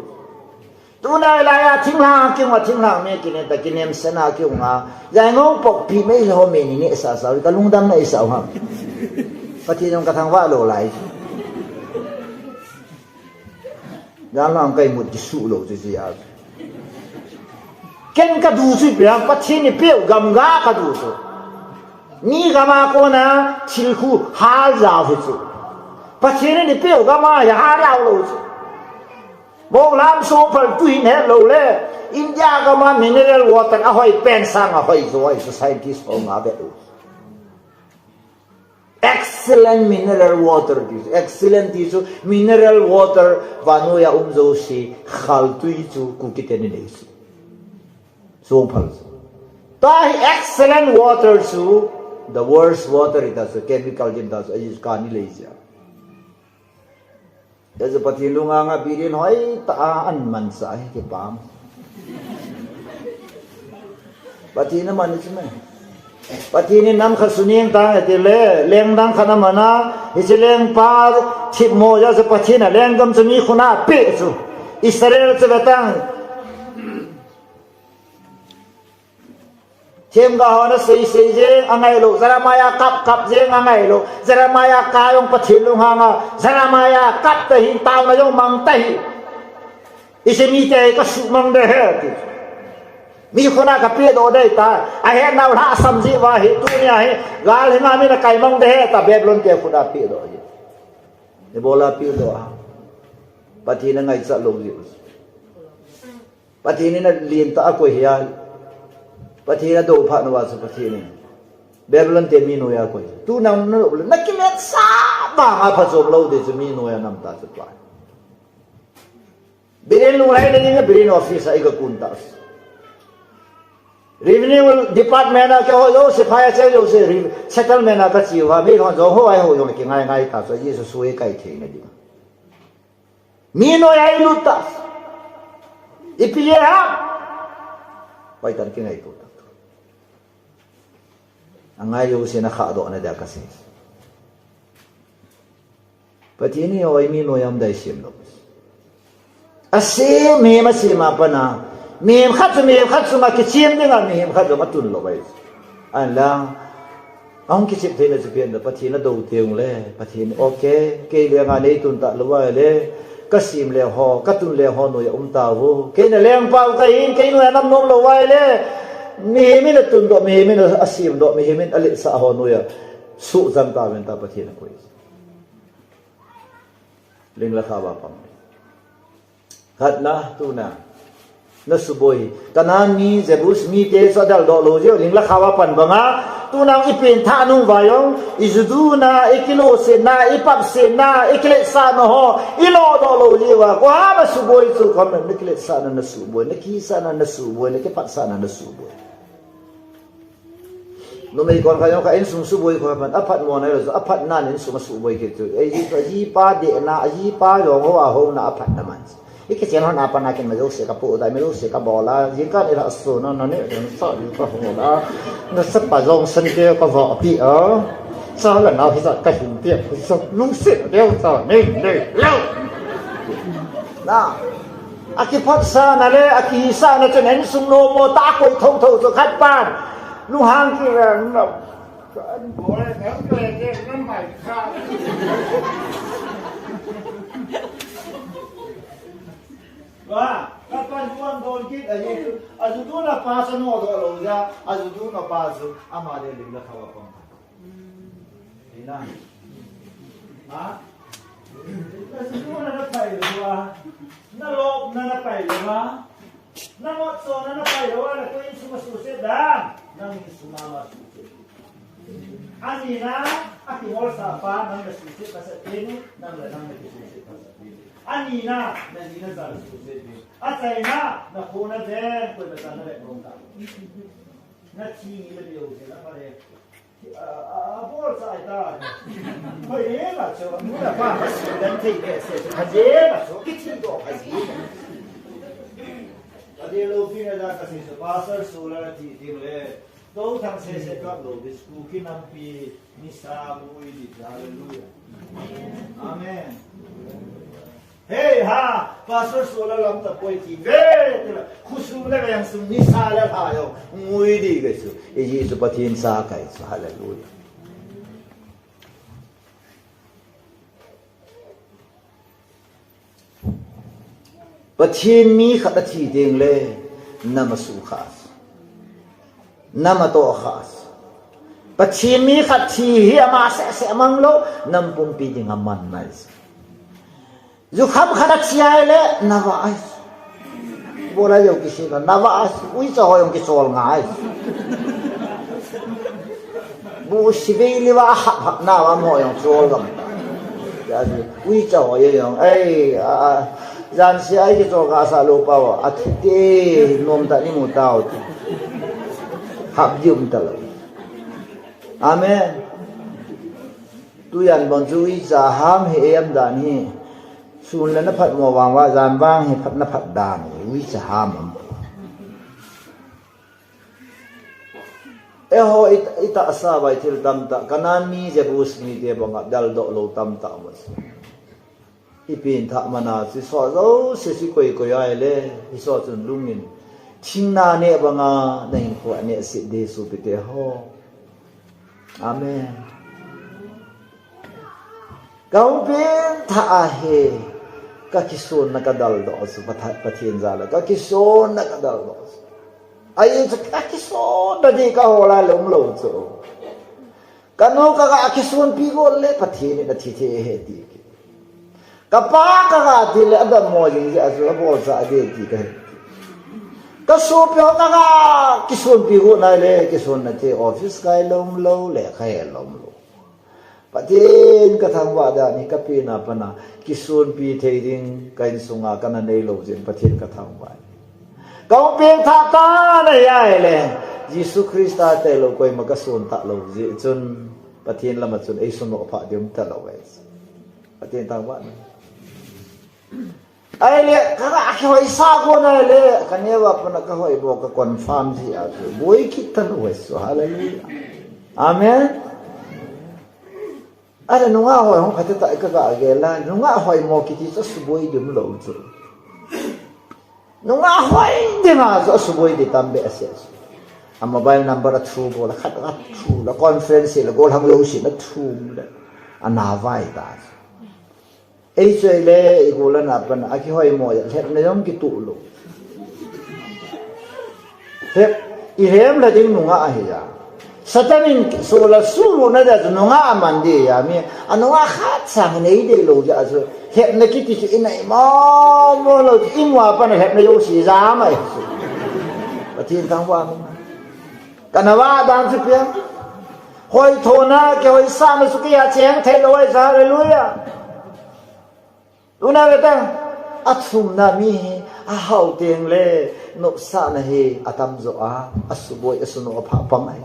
Tuna lai a thinglhang kiung a thinglhang mi kine ta kinem sena kiung a. Jai ngong pok pi meilhei ho me ni ne sa sa, ka lungdam na i sa u ham. Pathen jong ka thangvah lou lai. Jan lam kai mut kisu lou chu chu a. Ken ka du chu ipi ham, Pathen in eipeu gam ga ka du chu. Mi gam a kona thil khu hal jao hi chu. Pathen in eipeu gam a hi hal jao lou chu. Bong lam so phal tu hin het lou le. India gam a mineral water a hoi pen sang a hoi jo hoi chu scientist ho nga be u. Excellent mineral water ti chu, excellent ti chu mineral water vannoi a um jouse khaltui chu Kuki ten i nei chu. Songphal chu. Tua hi excellent water chu, the worst water i ta chu, chemical jin ta chu, ahi chu kani lei jia. Hichu Pathen lunghang a biren hoi ta a an mansa hi kipah. Pathen a man chu me. Pathen in nam khat suning tang e ti le, leng dang khat a man a, hiche lengpa thipmo jeh chu Pathen a lenggam chu mi khut a pe chu. Israel chu ve tang. Themgao hon asei sei jeng angai lou, Jeremiah kap kap jeng angai lou, Jeremiah kap jong Pathen lunghang a, Jeremiah kap ta hin taona jong mang ta hi. Hiche mite ka suhmang de ahi ti. Mi khut a ka pedoh de ahi ta, ahet nau lhasam jeh uva hi, tunia hi, gal hinga min akai mang de ahi ta, Babylon te khut a pedoh jeh. Ibola pedoh a. Pathen a ngaichat lou jeh. Pathen in alen tah a akoi hi a. Pathen in adou phat uva chu Pathen in Babylon te mi noiya akoi. Tuna na lou le, na kiletsah banga phachom lou ding chu mi noiya nam tah chu tua. Biren lunglhai le ding a Biren office a i ga kun tah. Revenue department a kihou jou, sepai a che jou se, re-, settlement a ka che uva, mi hon jong hou a hou jong kingai ngai tah chu, Jesu sui kai thei na ding. Mi noiya i lut tah. Ipi jeh ham. Hoitah in kingaito tah. Angai jouse na khahdoh na dia ka sei. Pathen in hoi mi noiya um dai sem lou. Asem, mihem asem a pat a. Mihem khat chu mihem khat chunga kichem dinga mihem khat jong atun lou ahi. Ahinla, ahung kichep theina chu ipi ham, Pathen adou teng le, Pathen, okay, kei lenga nei tun talou ahile, ka sem le ho, ka tun le ho noiya um tauvo. Kei na lengpa u kahin, kei noiya nam nom lou ahile, mihem in atundoh, mihem in asemdoh, mihem in aletsah ho noiya suhchang tauvin tia Pathen akoi. Ling le khao a pang. Khatna, tuna. Na suboi. Canaan mi, Jebus mite chu adeldoh lou jeh u, ling le khao a pan banga. Tuna i pengthah nung uva jong, i juduna, i kilosetna, i papsetna, i kiletsahna ho, i lodoh lou jeh uva. Koi ham asuboi chu, koi ham na kiletsahna na suboi, na kihisahna na suboi, na kipatsahna na suboi. Numei kon khat jong kha insung suboi kho pan, aphat mo nai lou, aphat nan insung asuboi kit chu. Ei ji, jipa dehna, jipa jong ho a houna aphat na man. I kichen hon a pat a ken ma jouse ka pu da, mi jouse ka bol a, jingkah ni la su na, na ne, na sa ni ka ho la. Na sa pa jong san ke ka va pi a. Sa la na hi sa ka hin pi, sa lungset deu sa, ne, ne, leu. Na. Akiphatsahna le, akihisahna chun insung nomo tah a koi thotho chu khat pan. Lunghang kiveng na. Wa, khat pan huan don kit ahi chu. Ajuduna pa chu nodoh lou jeh a, ajuduna pa chu ama le ling le khao a pang. Ina. Ha? Na sumuna na pai lou a. Na lopna na pai lou a. Na motchona na pai lou a, na koi insung a suhset dan. Nang insung a ma suhset. Ani na, akimolsa pa, nang na suhset pasal teni, nang le nang na kisuhset pasal teni. Ani na, na ni na jal suhset teni. Achaina, na kho na ven, koima chan na vet nom ta. Na thi ni le leo se na pare. A, a, a, bol chai ta. Hoi e ma chu, nu le pa ma su dan thei le se, a je ma chu, kithi doh a ji. A je Lo pi na da ka sei so, Pastor Solar ti ti le. To thang se se ka lo, bis ku ki nam pi, ni sa mu i di, hallelujah. Amen. Hey, ha, Pastor Solar lam ta poi ti ve, ti la, khusum le yang sum ni sa le ha yo, ngui di ke su, e ji su Pathen sa kai su, hallelujah. Pathen mi khat athi ding le, nam asu kha. Nam atoh kha. Pathen mi khat thi hi ama seh seh mang lo, nam pumpi ding aman nai. Jukham khat athi ai le, na va ai. Bola yo kisi na, na va ai. Ui cha ho yong kisol ngai. Bu sivei li va hap hap na va mo yong chol gam. Ya ji, ui cha ho yong. Ai, a, a, jan si ai kichol ka sa lo pa va. A thi te, nom ta ni mu tao ti. Hap dium ta lo. Amen. Tujan bon chu uicha ham hi em dan hi. Sun le na phat mo vang va, jan vang hi phat na phat dan hi. Uicha ham am. Eiho i, i tahsa vai thil tamtah. Kanan mi, Jebus mi te banga daldoh lo tamtah um. I pengthah mana chu so jouse chu koi koi ai le, i so chun lungin. Thingna ne banga, na hinkho a ne sit di sopi te ho. Amen. Ka hung pengthah a hi, ka kisonna ka daldoh chu, Patha-, Pathen jal a, ka kisonna ka daldoh chu. Ai chu ka kisonna di ka hola lom lo chu. Ka nu ka ga kisonpi got le Pathen in athi thei ahi ti. Ka pa ka ga ti le adam mo jing jeh a chu abol cha a de ti ka he. Ka sopi ho ka ga kisonpi got nai le kisonna te office kai lom lo le ka he lom lo. Pathen ka thangvah dan hi ka pen a pat a kisonpi thei ding ka insunga ka na nei lo jeh in Pathen ka thangvah. Ka hung pengthah ta na hi ai le, Jesu Christa tailou koima ka son ta lou jeh chun, Pathen lama chun ei sunoh phah ding um ta lou e. Pathen thangvah na. Ai le, ka ga kihoi sa got nai le, ka neo a pat a ka hoi bou ka confirm ji a chu. Boi kit ta lou e chu, hallelujah. Amen. Ai le, nungah hoi hung phat ta ka ga gel a, nungah hoi mo kiti chu suboi ding um lou chu. Nungah hoi ding a chu asuboi di tam behseh chu. A mobile number a thu bol a khat a thu la conference le gollhang jouse na thu le. A na vai ta chu. Ei chu ai le i gollhang a pat a kihoi mo a lhepna jong kituh lou. Lhep, i lhem la ding nungah ahi a. Satan in solar suhna dia chu nungah aman di a mi. A nungah khat sang nei dei lou dia chu. Lhepna kiti chu i nei mo mo lou chu i mu a pat a lhepna jouse jam ahi chu. Pathen thangvah na. Ka na vah dan chu pia. Hoi thona kihoi sahna chu kei a cheng thei lou ahi chu, hallelujah. Tuna ve tang, a thumna mi hi, a hao teng le, nopsahna hi, a tam jo a, a suboi, a sunoh a phah pang ahi.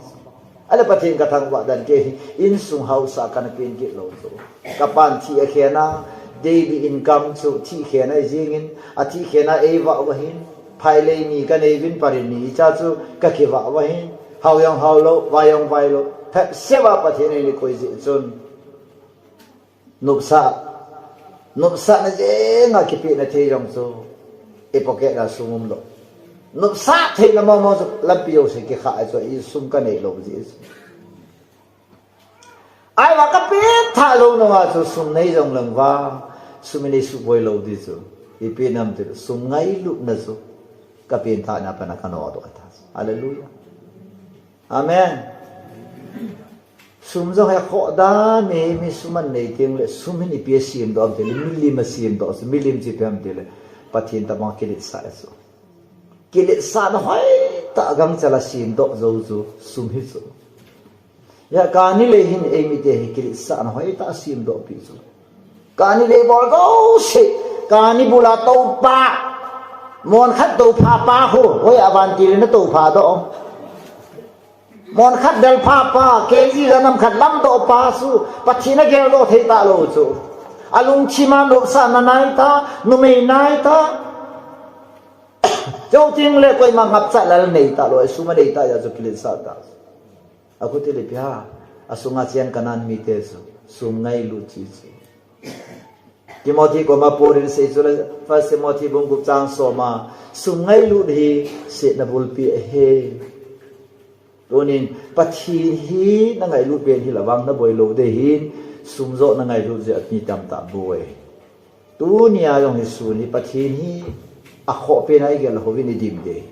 A le Pathen ka thangvah dan kei hi, insung haosa ka na pen kit lou chu. Ka pan thi a khen a, daily income chu thi khen a jing in, a thi khen a ei vah vah in, phailei ni ka nei vin parin ni cha chu ka kivah vah in, hao jong hao lou, vai jong vai lou, phat seh a Pathen in ei koi jeh chun. Nopsah, nopsahna jeng a kipehna thei jong chu, i pocket a sum um lou. Nopsah theina mong mong chu lampi jouse kikhah a chu i sum ka nei lou jeh chu. Ahivang ka pengthah lou nung a chu sum nei jong lang vang, sum in ei suboi lou di chu. Ipi nam ti sum ngailutna chu, ka pengthahna a pat a ka nodoh ta. Hallelujah. Amen. Sum jong hi khoh dan, mi, mi sum an nei teng le, sum hin ipi a semdoh am ti le, milim a semdoh, milim chu ipi ham ti le, Pathen tabang kiletsah chu. Kiletsahna hoitah gangchal a semdoh jou chu, sum hi chu. Hia kani le hin eimite hi kiletsahna hoitah a semdoh pi chu. Kani le bol jouse, kani bul a tou pa, mon khat tou pha pa ho, hoi a vantil in a tou pha doh. Mon khat del pha pa, K G ganam khat lam doh pa chu, Pathen a geldoh thei ta lou chu. A lungthim a nopsahna nai ta, numei nai ta. Chuteng le koima ngapcha lal nei talou, sum anei ta jeh chu kiletsah ta. Akhuti le pia, asunga cheng Canaan mite chu, sum ngailut chi chu. Timothy koma Paul in asei chu le, First Timothy bung gup chang som a, sum ngailut hi setna bulpi ahi. Tunin, Pathen hi na ngailut pen hi lavang na boi lou ding ahin, sum joh na ngailut jeh a mi tamtah boi. Tunia jong hi sun hi Pathen hi akhoh pen a igel a houvin idim ding.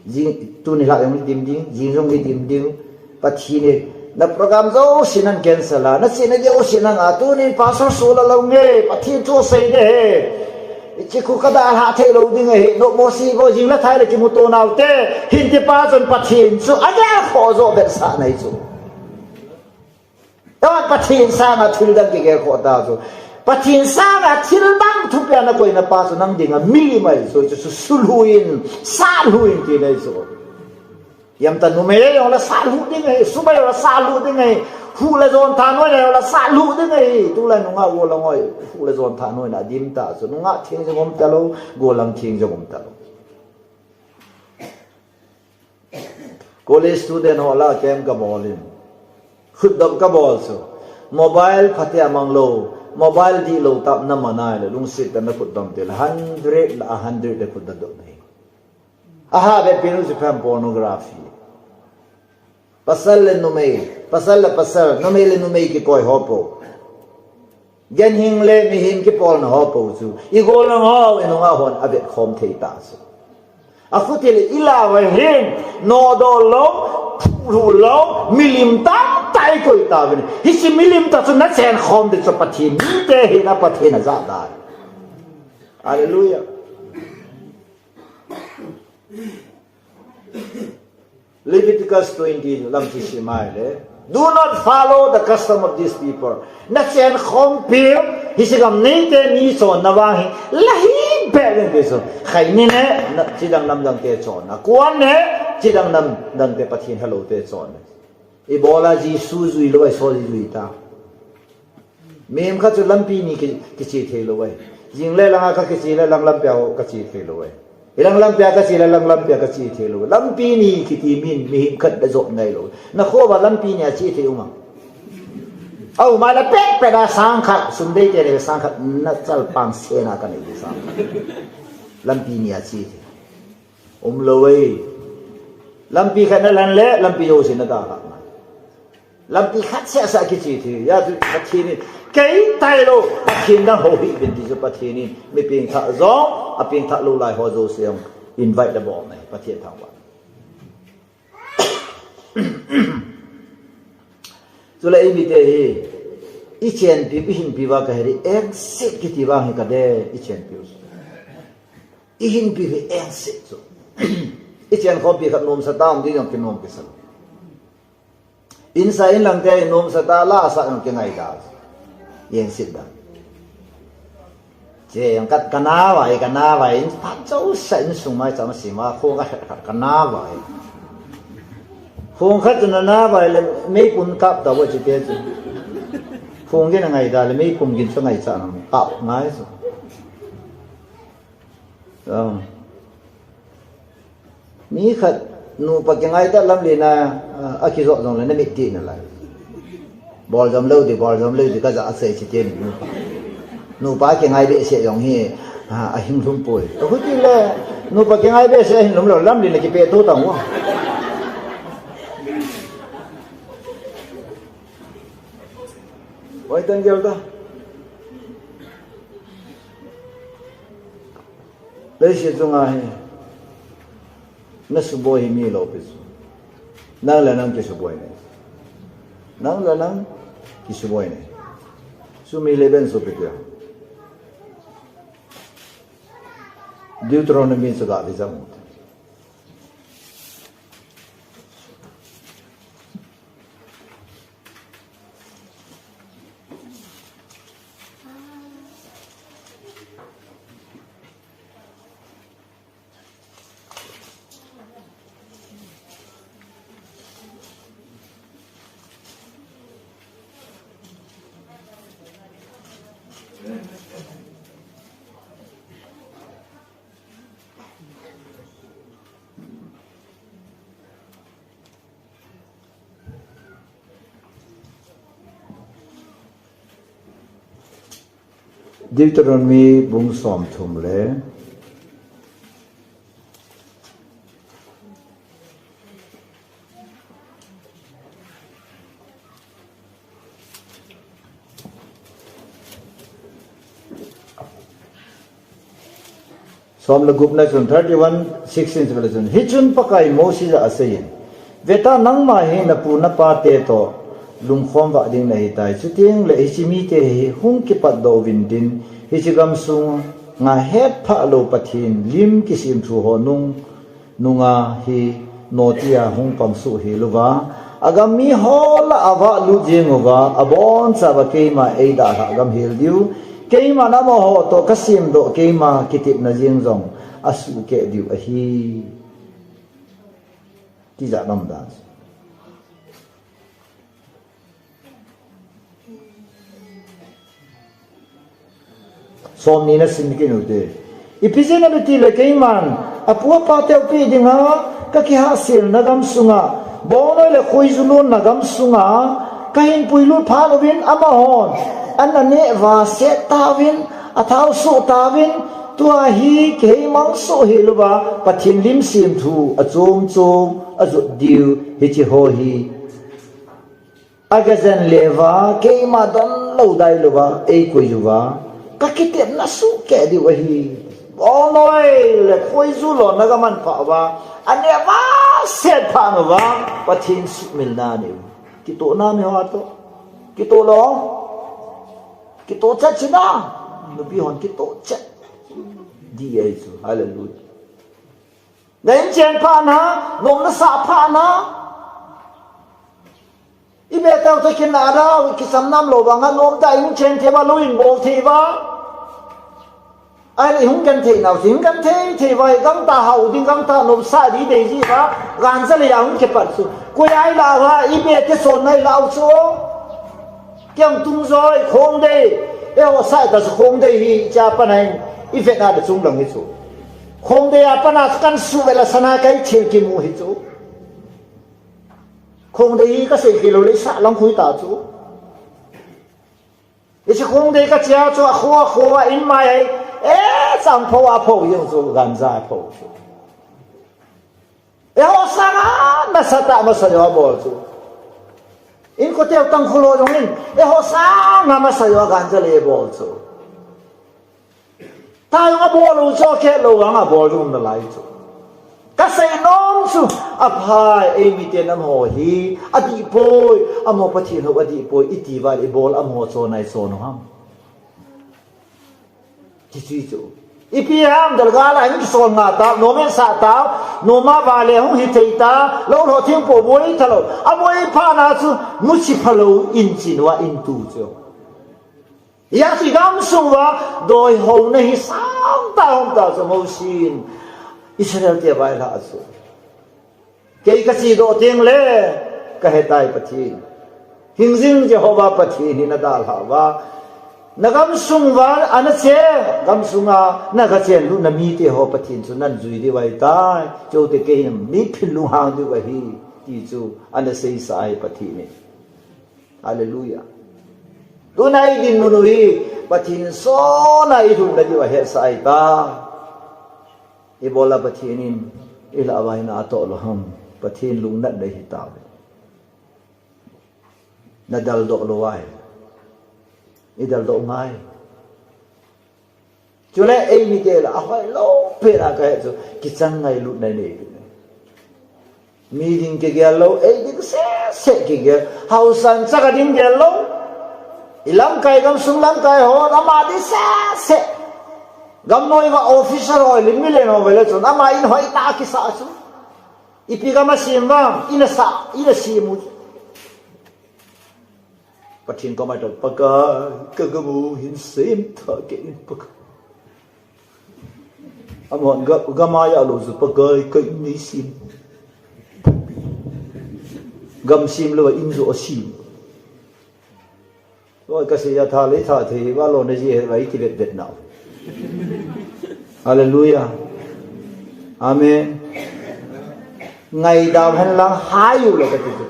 Jing, tuni lhah jong idim ding, jing jong idim ding. Pathen hi na program jouse nan cancel a, na chena jouse nan ngah, tunin pastor sula lou nge, Pathen thu sei ding ahi. Hiche khu kadalhah thei lou ding ahi, nopmo seibo jing le thai le kimuto naute, hinti pa chun Pathen chu agel khoh joh vetsah nai chu. Eihon Pathen sanga thil dang kigel khoh ta chu. Pathen sanga thil dang thupia na koina pa chu nang dinga milim ahi chu, chu, chu sulhu in, salhu in ti nai chu. Imacha numei jong le salhu ding ahi, sum a jong le salhu ding ahi, huh le jon thanoi le jong le salhu ding ahi, tulai nungah gollhang hoi, huh le jon thanoi na dim ta chu, nungah theng jong um talou, gollhang theng jong um talou. College student ho lah a camp kabol in. Khutdom kabol chu. Mobile phatea mang lou, mobile dihlou tah a na man a ahile, lungset tah in na khutdom teng le, hundred lah a hundred le khutdom dom ahi. Aha, be pinu chu phem pornography. Pasal le numei, pasal le pasal, numei le numei kikoi ho pou. Ganhing le mihem kipolna ho pou chu. I gollhang ho, i nungah hon avetkhom thei ta chu. Akhuti le ilah uva hin, nodoh lou, phulhu lou, milim tamtah ikoi tauvin. Hiche milim tah chu na chenkhom ding chu Pathen mite hina Pathen ajah ding. Hallelujah. Leviticus twenty lam chu sim a ahile, "Do not follow the custom of these people." Na chenkhompiu, hiche gam neite ni chonna vang hi, la hih beh uvin ti chu. Khaini ne, na, chidang namdang te chonna. Kuan ne, chidang namdang te Pathen helou te chonna. Ibola Jesu jui lou, Isol jui ta. Mihem khat chu lampi ni ki, kiche thei lou ahi. Jing le langa ka kiche le lang lampia ho kache thei lou ahi. Ilang lampia kache le lang lampia kache thei lou. Lampi ni kiti min mihem khat da jot ngai lou. Na kho uva lampi ni a che thei um am? Aum a le pet pet a sang khat, sum dei te le sang khat na chalpang sena ka nei di sang khat. Lampi ni a che thei. Um lou ahi. Lampi khat na lan le, lampi jouse na dalhah ngai. Lampi khat seh seh kiche thei, hijeh chun Pathen in, kei tailou, Pathen dang hou hih uvin ti chu Pathen in, mi pengthah jong, apengthah lou lai ho jouse jong, invite abol nai, Pathen thangvah. Chule eimite hi, ichenpiu, ihinpiu va kahe ding, engse kiti vang hi kade, ichenpiu. Ihinpiu hi engse chu. Ichenkhompi khat nomsa ta um ding jong kinom kisa lou. Insa inlang te nomsa ta la sa jong kingaida. Engse da. Che jong ka, ka navai, ka navai, in phat jouse insung mai cha ma sima, khong ka, ka, ka navai. Khong khat chu na navai le, meipum kap ta vo chi te chu. Khong gin angaida le, meipum gin chu ngaicha na, kap ngai chu. Ah. Mi khat nupa kingaita lamlen a, ah, akijot jongle na mit ti nalai. Bol jom lou di, bol jom lou di kaja asei chi te ni nupa. Nupa kingai behseh jong hi, ah, ahinglhum poi. Ka khuti le, nupa kingai behseh ahinglhum lou, lamlen a kipe to tang vo. Oi, tang gel ta. Leiset chunga hi, na suboi hi mi loupi chu. Nang le nang kisuboi nei. Nang le nang kisuboi nei. Sum hi le ben supi tia. Deuteronomy chu ga vijam u te. Deuteronomy bung somthum le som le gupna chun, thirty-one sixteen chun, hichun Pakai Moses a aseiyin, veta, nangma hi napu napate toh lungkhom vah ding nahitai, chuteng le hiche mite hi hung kipatdoh uvin tin, hiche gamsunga hetphah lou Pathen lim kisemthu ho nung nunga hi notia hung pangsoh hel uva, agam miho lah a avahlut jeng uva, abonchauva keima eidalhah gam hel diu, keiman amaho toh kasemdoh keima kitepna jeng jong asuhkeh diu ahi. Tijat namdan. Somni na sim kit ute. Ipi jeh inem itile keiman apu apateu peh dinga kakihahselna gamsunga, bolnoi le khoiju lonna gamsunga kahin puilut phat uvin, amahon ana neh uva, aset tauvin, athau soh tauvin, tua hi kiheimang soh hel uva Pathen lim semthu achom chom ajot diu, hiche ho hi agajen leuva, keima donlou dailouva eikoi uva, kakitepna suhkeh diu ahi. Bolnoi le khoiju lonna gamanpha uva, aneh uva aset phat uva Pathen suhmilna aneiyu. Kitoh nam iho toh? Kitoh lou? Kitoh chet china. Nupi hon kitoh chet ding ahi chu. Hallelujah. Na inchen phat na, nom nasah phat na, ibeh teu toh kinah da, kicham nam lou vanga nom tah in chen thei uva, lou in bol thei uva. Ahile hung genthei nau chu, hung genthei thei uva, gangtah hao ding, gangtah nomsah ding dei ji uva, ganja lei a hung kipat chu. Koi a ilah uva, ibeh te chonna ilah u chu. Kiang tung joi, khongdei, eiho sah tah chu khongdei hi, cha pana hin, ivet na le chunglang hi chu. Khongdei a pana chu kan suhvet le sana kaithil kimu hi chu. Khongdei hi kasei kit lou le sah lang khu hita chu. Hiche khongdei kache a chu akho, akho a in mai ahi, e, chang pho a pho jeng chu, ganja pho chu. Eiho sanga nasatah masa joh a bol chu. Inkote tangkhul ho jong in, eiho sanga masa joh a ganja le bol chu. Tah jong abol u chu, khet lou vang abol jong nalai chu. Kasei nom chu, aphai, eimite nam ho hi adih poi, amaho Pathen ho adih poi, iti uva le ibol amaho chon a ichon u ham. Hichu chu. Ipi ham, dalgal a hin kisol nga ta, nom in sah ta, nom a vale hung hithei ta, lou lou thing po boi tha lou. Aboi phat na chu, muchi phalou in chin uva in tu chu. Hijeh chun igamsung uva, doi houna hi sang ta hom ta chu Mosi in Israel te vailhah chu. Kei kachedoh teng le, kahetai Pathen. Hingjing Jehovah Pathen hi nadalhah uva. Nagamsung uva, ana che, gamsunga, nagachen lut namite ho Pathen chu nanjui diu ahitai. Chuteng kei hin miphin lunghang diu ahi, ti chu, ana seisah ahi Pathen in. Hallelujah. Tuna idinmun u hi, Pathen sona ilhun nadiu ahetsah ahitai. Ibola Pathen in ilah uva ina atoh lou ham, Pathen lungnat le hitauve. Nadaldoh lou ahi. Idaldoh ngai. Chule eimite lah a hoilou pen a kahet chu, kichang ngailutna inei. Mi ding kigel lou, ei ding seh seh kigel. Haosan chaka ding gel lou. Ilamkai gamsung lamkai hon, ama ding seh seh. Gamnoi uva officer ho, lim milen ho vele chun, ama in hoitah a kisah chu. Ipi gam asem vang, in asah, in asem u. Pathen koma itao, Pakai, kagam u hin semtha kei in Pakai. Amahon ga, gam a ja lou chu Pakai, ka in nei sem. Gam sem lou a in joh asem. Oi, kasei a tha lei tha thei, va lona ji he, va iti vet vet nau. Hallelujah. Amen. Ngaidam hen lang hai u le kati chu.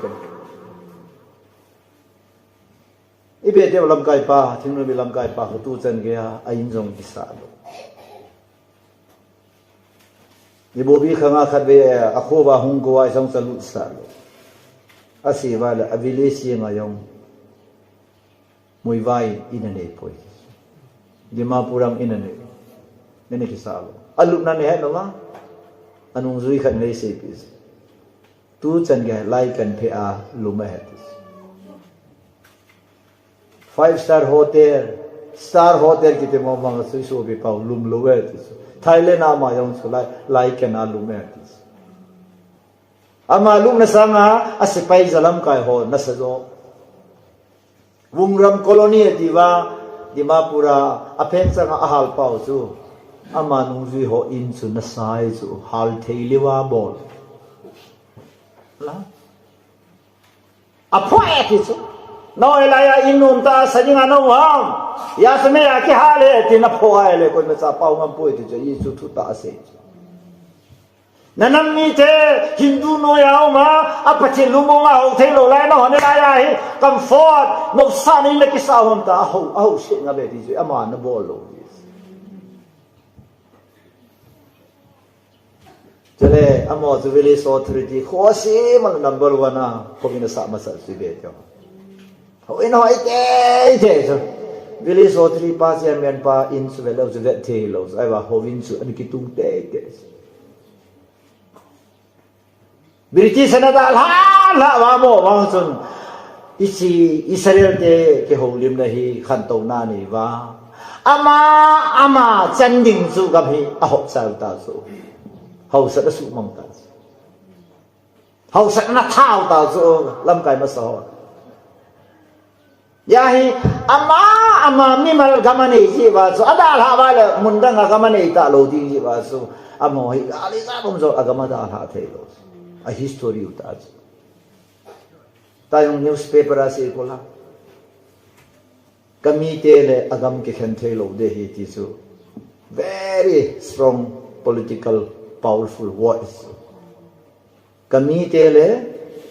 Ipi Pete lamkai pa, thingnoi lamkai pa, kho tuchan geiya, a in jong kisah lou. Ibobi khanga khatvei, akho uva hung kouva, a in jong cha lut sah lou. Asei uva le, a village a jong. Muivah in anei poi. Dimapur a in anei. Nene kisah lou. Alupna nei het lou ma. Anungjui khat nei seipeh. Tuchan geiya lai kan phe a lum ahi ti. Five star hotel, star hotel kiti mong mong a sui supi pau lum lou ahi ti. Thailand a ama jong chu lai, lai kan a lum ahi ti. Ama lupna sanga, a sepai jalamkai ho nasa jo. Wungram colony ati uva, Dimapur a, a phen changa a hal pau chu. Ama nungjui ho in chu nasa ahi chu, hal thei leuva bol. La. A phoh e ti chu. Nahoi laiya in nom tah a sa dinga naum ham. Ijat meiya kihal e ti na phoh a le koima cha pao ngam poi ti chu, Jesu thutah asei chu. Na nam mite Hindu noiya um a, a Pathen lungmong a hou thei lou lai, nahon laiya hi comfort, nopsahna in na kisah hon ta, a hou, a hou seh nga ve ti chu, ama na bol lou. Chule, amaho chu village authority, kho a sim a number one a, kho in a sah masa chu ve tio. Houin hoi teitei chu. Village authority pa, chairman pa, in chu ve lou, chu ve thei lou, chu ahivang houin chu ana kitung teitei chu. British in adalha lha uva mo vang chun, hiche Israel te kihoulimna hi khantouna nei uva. Ama, ama chan ding chu gam hi ahop chal ta chu. Hausatna suhmang ta chu. Hausatna thao ta chu lamkai masa ho. Hia hi, ama, ama mimal gam anei jeh uva chu, adalhah uva le mun dang a gam anei talou ding jeh uva chu, amaho hi, gal ijat um jong a gam adalhah thei lou. A history u ta chu. Tua jong newspaper a sei kol a. Ka mite le a gam kikhen thei lou ding ahi ti chu. Very strong political powerful words. Ka mite le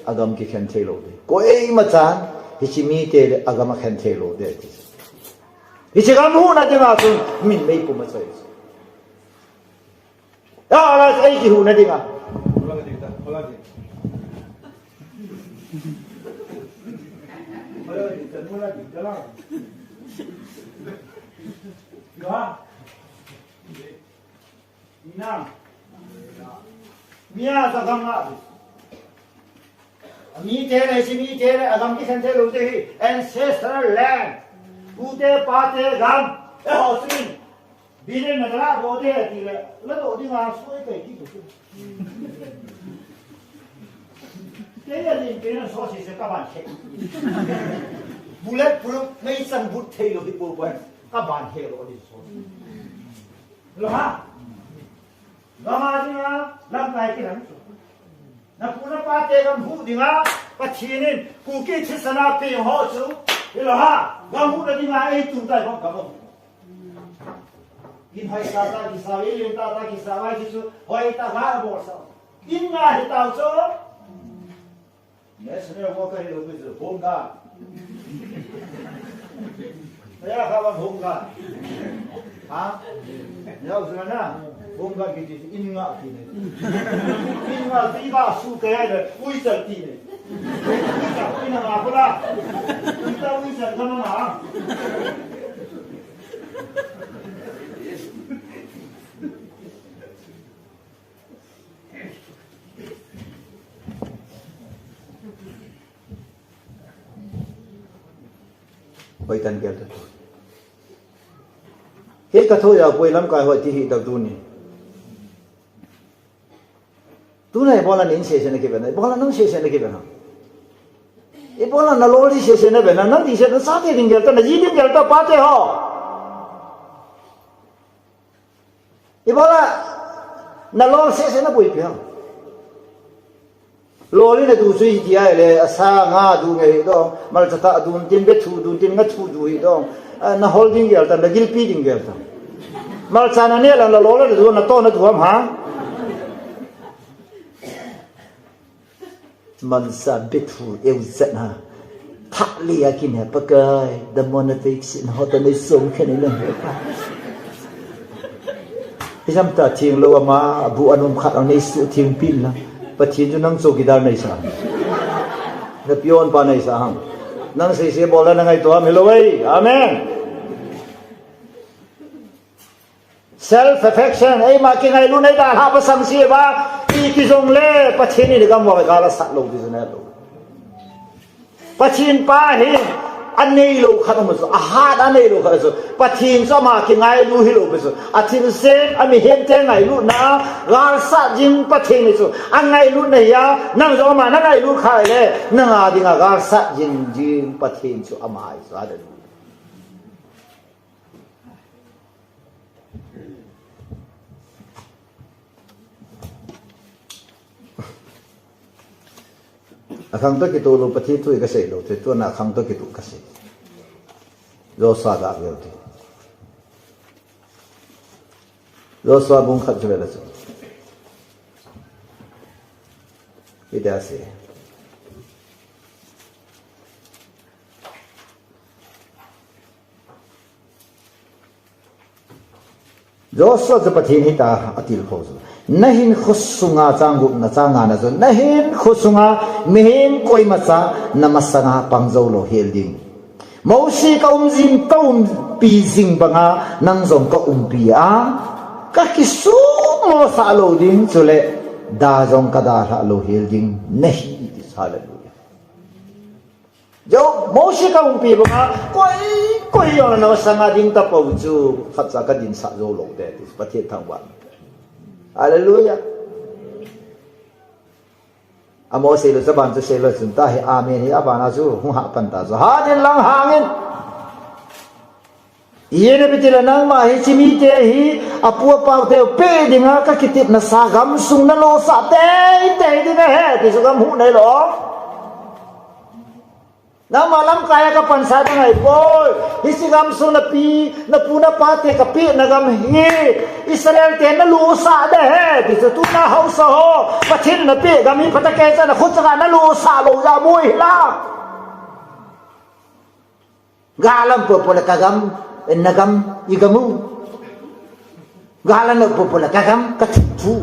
a gam kikhen thei lou ding. Koima chan, hiche mite le a gam akhen thei lou ding ti. Hiche gam huhna dinga chun, min meipum achai. Ya, ala, ei kihuhna dinga. Ina. Mia sa gam nga. Mite le, hiche mite le, a gam kikhen thei lou ding ahi, ancestral land. Pute, pate gam. Eiho chu. Billion na la doh ding ti le, la doh dinga soi kai ti tu. Kei a din kei na so si se ka ban he. Bullet proof meichang but thei lou hi po po. Ka ban he lou din so. Lou ham. Gam a dinga lamkai kilang chu. Na pu na pa te gam huh dinga, Pathen in Kuki thisan a peng ho chu, hilou ham, gam huhna dinga eitu tai bang gam huh. In hoi tah tah kisa, in len tah tah kisa, vai chu chu, hoi tah tah bol sa. In nga hi tao chu. National worker hi lou chu, home guard. Kaya ka bang home guard. Ha? Yau sila na, home guard kiti in nga ti ne. In nga ti ba su kaya le, ui sal ti ne. Ui sal ui na ma ko la. Ui ta ui sal ka ma ma. Hoitan gel ta. Hei ka thoh a poi lamkai hoi ti hi ta tuni. Tuna ibola nin sese na kibe na, ibola nang sese na kibe na. Ibola na lol di sese na be na, nang di sese na sa te ding gel ta, na ji ding gel ta pa te ho. Ibola na lol sese na puipi ham. Lol in na du chu hiti ahile, a sa nga du nge hi dong, malcha tah dun tin, bethu dun tin, ngathu du hi dong. A, na hol ding gel ta, na gilpi ding gel ta. Malcha na neh lang na lol na du, na to na du ham ha. Malcha bethu eu zat ha. Thah Lia kin he Pakai, damna nei sih in, hota nei som khen in lang he pa. Ijam ta thing lou ama, abu anom khat ang nei su thing pin la. Pathen chu nang chowkidar nei sa. Na peon pa nei sa ham. Nang seise bol la na ngaito ham, hello ei. Amen. Self perfection, eima kingailut nei dalha pasang si va, iti jongle, Pathen in gam uva gal asat lou ti chu nei lou. Pathen pa hi, anei lou khat um chu, ahat anei lou khat chu, Pathen chu ama kingailu hilou pi chu, athilsem, amihem te ngailutna, gal sat jing Pathen hi chu, angailutna hi a, nang jong ama na ngailut kha le, nang a dinga gal sat jing jing Pathen chu ama hi chu, hallelujah. Akhang toh kitoh lou, Pathen thu hi kasei lou, te tuna akhang toh kitoh kasei. Joshua ga veu te. Joshua bung khat chu vela chu. Ida se. Joshua chu Pathen hita atilkhou chu. Nahinkho sunga chang gupna chang ngana chu. Nahinkho sunga mihem koimacha namasanga pang jou lou hel ding. Mosi ka umjing, ka umpi jing banga nang jong ka umpi a. Ka kisumo sah lou ding chule da jong ka dalha lou hel ding. Nahi, hallelujah. Jo, Mosi ka umpi banga, koi, koi jong namasanga ding tapou chu, khatcha ka dinsah jou lou de, ti Pathen thangvah. Hallelujah. Amo sei lou, chaban chu sei lou, chun ta hi, amen hi, abana chu, hung hah pan ta chu, ha din lang hangin. Yen a biti la nangma hi, hiche mite hi, apu apau teu pe dinga, ka kitepna sa gamsung na losah tei, tei ding ahi, ti chu gam hu nei lou. Nangma lamkai a ka pansa ding ahipoi. Hiche gamsung na pi, na pu na pa te ka pehna gam hi. Israel te na losah ding ahi. Ti chu tuna haosa ho. Pathen na peh gam hi phatah kei cha na khut changa na losah lou jeh a boi hila. Gal um popo le ka gam, na gam, i gam u. Gal um popo le ka gam, ka thu thu.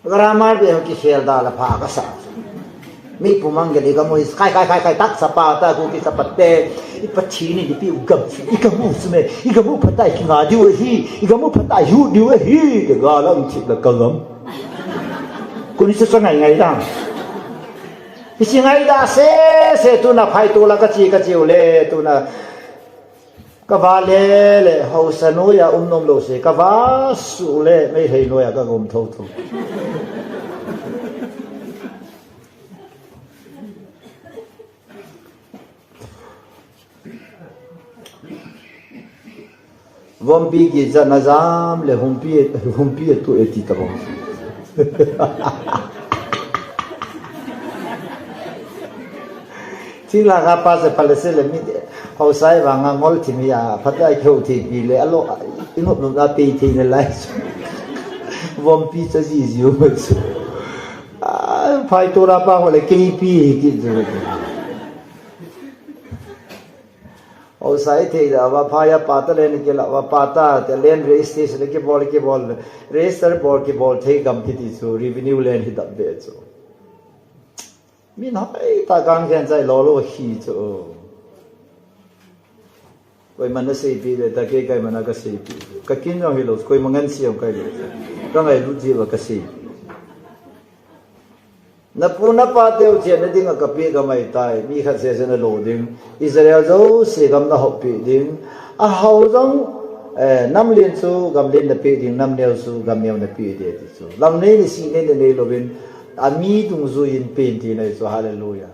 Grammar be ho kikhel da la pha kasa. Mi pu mang gel i gam u, khai, khai, khai, khai, tak sa pa ta ku ki sa pa te. I Pathen in i peh u gam, i gam u chu me, i gam u phatah a kinga diu ahi, i gam u phatah a hu diu ahi, te gal um thip la ka gam. Kuni sa sa ngai ngai da. Hiche ngaida sese tuna phaito la kache, kache u le tuna. Kava le le, haosa noiya um nom lou se, kava suh le, Meitei noiya ka um tho tho. Vompi kichat na jam le humpi, humpi a tu e ti tabang. Thilha ka pa se pale se le mi haosa i vanga ngol thim hi a, phatah a kihou thei pi le, alo, i ngop nom na pe thei na lai. Vompi cha ji ji u mai chu. A, phai tu ra pa ho le kei pi hi ki ju. Haosa i thei da va, phai a pa ta len kila va, pa ta te len register le kibol, kibol, register bol, kibol thei gam kiti chu, revenue len hi dap be chu. Min hoi ta kang khen chai lo lo hi chu. Koiman na seipi le ta, kei keiman a ka seipi. Ka kin jong hilou, koima ngan siam kai le. Ka ngailut jeh uva ka seipi. Na pu na pa teu chenna dinga ka peh gam ahitai, mi khat sese na lo ding. Israel jouse gam na hoppi ding. A hao jong, eh, nam len chu gam len na peh ding, nam neo chu gam neo na peh ding ti chu. Lam nei ni si nei na nei louvin, a mi dungjui in pen tina hi chu, hallelujah.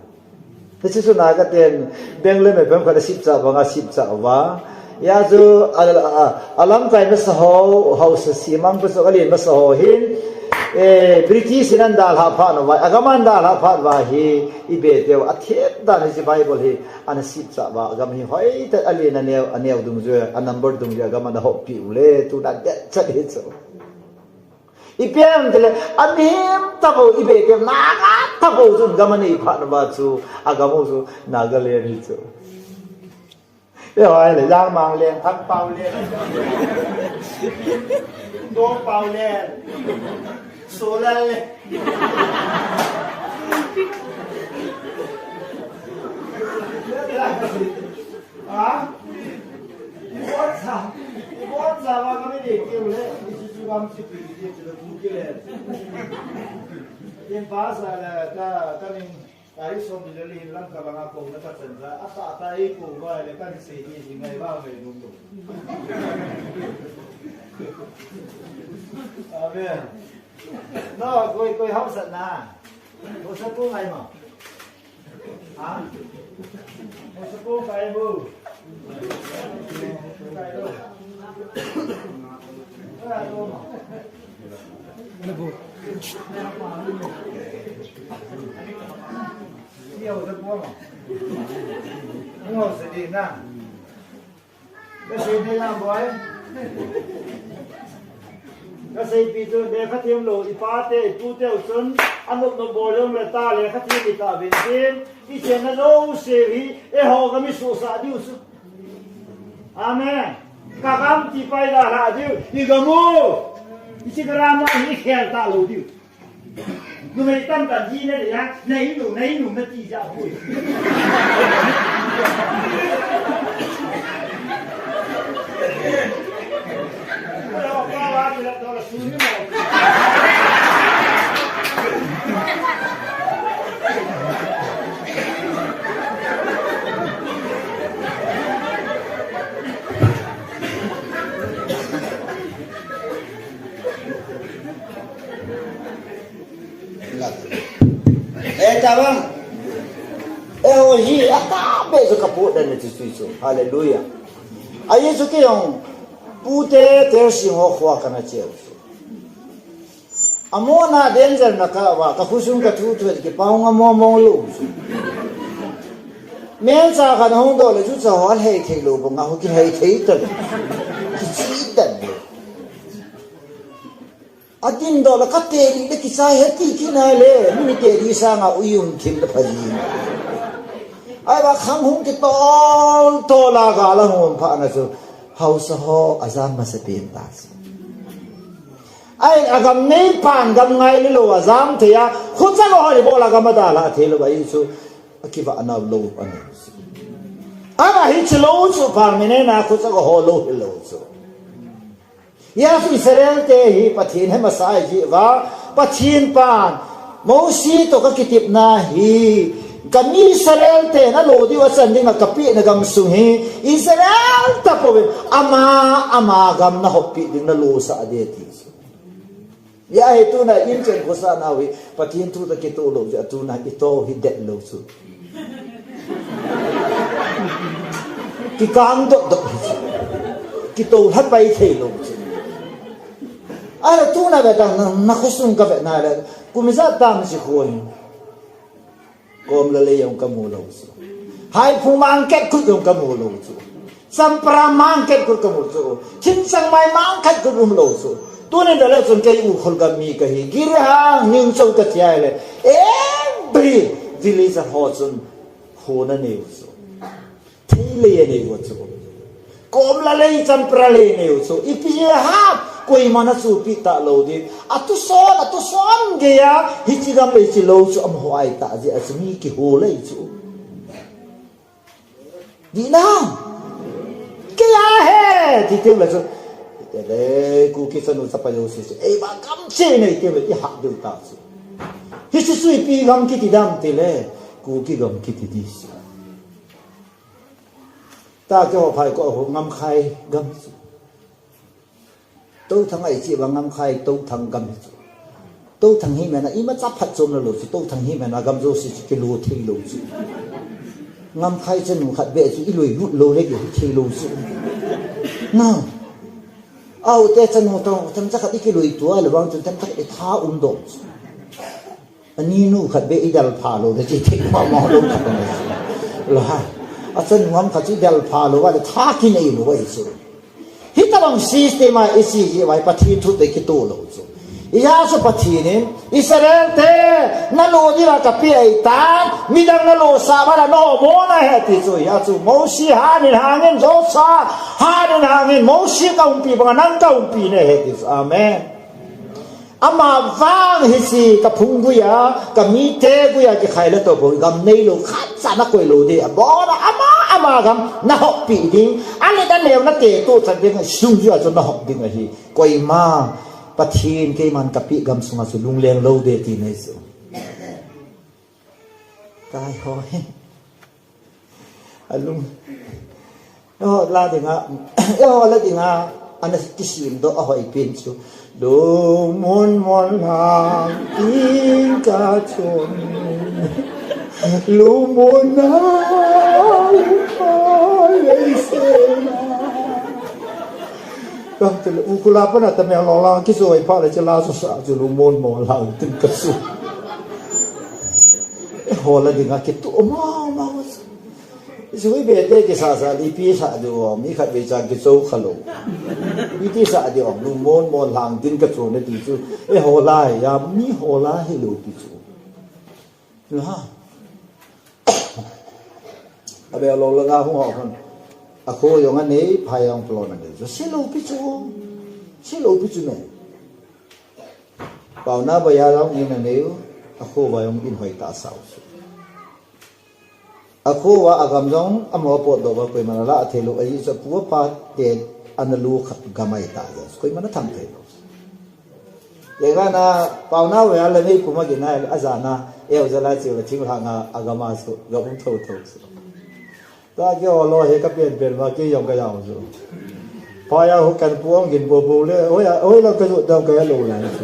Hiche chu na ka ten, Bengal me pem khat a sipcha banga sipcha uva. Hia chu, a, a, a, a lamkai masa ho, haosa simang pa chu a len masa ho hin, eh, British in an dalha phat uva, a gam an dalha phat uva hi, i be teu, a thet dan hiche Bible hi, ana sipcha uva, a gam hi hoi ta a len a neo, a neo dungjui, a number dungjui, a gam ana hoppi u le, tuna det chat hi chu. I pem tile, a mihem tobang i be teu, na ka Ho chun gam anei phat na ba chu, agam ho chu Nagaland hi chu. Ei ho le, Langmang le, Thangpau le, Dongpau le, Solal le. Ha? Ibon sa, ibon sa ba kami di kiu le, isi su kami si pi di kiu le, bu ki le. Tin pa sa le, ka, ka ning, ka i som di le, lang ka ba nga ko na ka chan sa, a ta ta i ko ba le, ka ni se di si ngai ba ngai nung nung. Amen. No, koi, koi hao sat na. Ko sa ko ngai ma. Ha? Ko sa ko ngai bu. Ni hao sa ko ma. Ni hao sa di na. Ka sei thei lam boi. Ka seipi chu lekha them lou, i pate, i pute u chun, anop nop bol jong le ta lekha them i ta uvin tin, i chenna jouse hi, eiho gam i suhsah diu chu. Amen. Ka gam ti pai da la diu, i gam u. I chi ka ram na i khel ta lou diu. Numei tamtah ji na ria, nei nu, nei nu na ti ja hui. Eh, tabang. Eh, o hi, ata be chu ka pu dan ni chu chu. Hallelujah. Ahi chu kei jong, pute, Tersing ho khoa kana cheu chu. Amona danger na ka va, ka khosung ka thu thu ki pa hung amo mo lo chu. Melcha khat hung doh le chu cha ho hei thei lou banga ho kihei thei ta. Kichi ta. Adin doh le ka teli le kichai he ti kina le, mi teli sanga u um thim le phaji. Ahivang khang hung kitol tol a ga la hung pha na chu, haosa ho ajam masa pen ta si. Ahi, agam nei pan gam ngai le lou ajam thei a, khucha ho hi bol a gam a da la thei lou ahi chu, akiva na lou ani. Ahivang hichi lou chu pa mi ne na khucha ho lou hi lou chu. Hijeh a chu Israel te hi Pathen he masa ahi jeh uva, Pathen pan, Mosi toh ka kitepna hi, ka mi Israel te na lo diu a chan ding a ka pehna gam sung hi, Israel tapouvin, ama, ama gam na hoppi ding na lo sah ding ti chu. Hijeh a hi tuna inchen khosah nau hi, Pathen thu toh kitoh lou jeh a tuna i toh hi det lou chu. Kikang dot dot hi chu. Kitoh lha pai thei lou chu. Ahile tuna ve tang na, na khosung ka ve na le. Kum ijat tam chi khoi. Kom la le jong ka mu lou chu. Hai phu mang ket kut jong ka mu lou chu. Champra mang ket kut ka mu chu. Thinchang mai mang ket kut um lou chu. Tunin da le chun kei u khol ka mi ka hi. Girihang ning chau ka ti ahile. Every village a ho chun. Ho na neu chu. Thei le nei u chu. Kom la lei champra le nei u chu. Ipi ham, koima na chu pi ta lou ding. Atu son, atu son gei a, hichi gam le hichi lou chu amaho ai ta jeh a chu mi kiho lei chu. Di na. Kei a he, ti teu la chu. Te le, Kuki chanu chapa jouse chu. Ei ba gam che nei teu le, i hah deu ta chu. Hichi chu ipi gam kiti dam ti le, Kuki gam kiti di chu. Ta keiho phai ko ho Ngamkhai gam chu. Touthang a i chi uva Ngamkhai Touthang gam hi chu. Touthang hi mena imacha phatchomna lou chu. Touthang hi mena gam jouse chu kilo thei lou chu. Ngamkhai chanu khat beh chu i loi lut lou le kihei thei lou chu. Na. Au te chanu Touthang cha khat i kiloi tua le vang chun themcha i tha um dom chu. Ani nu khat beh i del pha lou, na chi thei ma ma lou khat na. Lo ha. A chanu ham khat chi del pha lou, va le tha kinei lou, va i chu. Hitabang system a i chi hi, va i Pathen thu te kitoh lou chu. Hijeh chun Pathen in, Israel te, nalo dinga kapeh ahitan, midang nalo sah vale naho mo nahi ti chu, hijeh chun Mosi hanin hangin, Joshua hanin hangin, Mosi kaumpi banga nang kaumpi nahi ti chu. Amen. Ama vang hiche kaphung guia, kamite guia kikhai le tohbou, gam neilou khatcha nakoi lou ding, abona ama, ama gam nahoppi ding, alet aneo nate tohchan ding, sung jui a chu nahop ding ahi. Koima, Pathen keiman kapeh gam sunga chu lungleng lou ding ti nei chu. Kai ho hi. Alung. Eiho la dinga, eiho la dinga, ana kisimdoh a hoipen chu. Lungmon mon lang ding kachon. Lungmon na, ai, ai, se na. Kam tele, u kula pana Tamenglong lang, kiso ai pha le chela so sa, chu lungmon mon lang ding kachu. Eiho la dinga kitu, ma, ma, ma. Sui be te kisa sa, ipi sa diu, mi khat vei cha kicho khalou. Iti sa diu, lungmon mon lang ding kachu nati chu. Eiho la, ya, mi ho la hilou pi chu. La. Abe lo la ga hung ho hon. Akho jong anei, pha jong plon anei. Chu silou pi chu. Silou pi chu me. Paona ba ya jong in anei u, akho ba jong in hoi ta sau chu. Akho va agam jong, amo potdoh va koiman ala thei lou, ahi chu apu apa te ana lu khat gam ahi ta chu. Koiman athang thei lou. Lengana, paona va ya la nei puma gina, ajana, eu jala chu la thing hanga, agama chu, ga um tho tho chu. Ta ke olo he ka pen pen ma ke jong ka jao chu. Pha ya ho kan pu ong gin bo bo le, oi a, oi la ka ju dam ka ya lo la chu.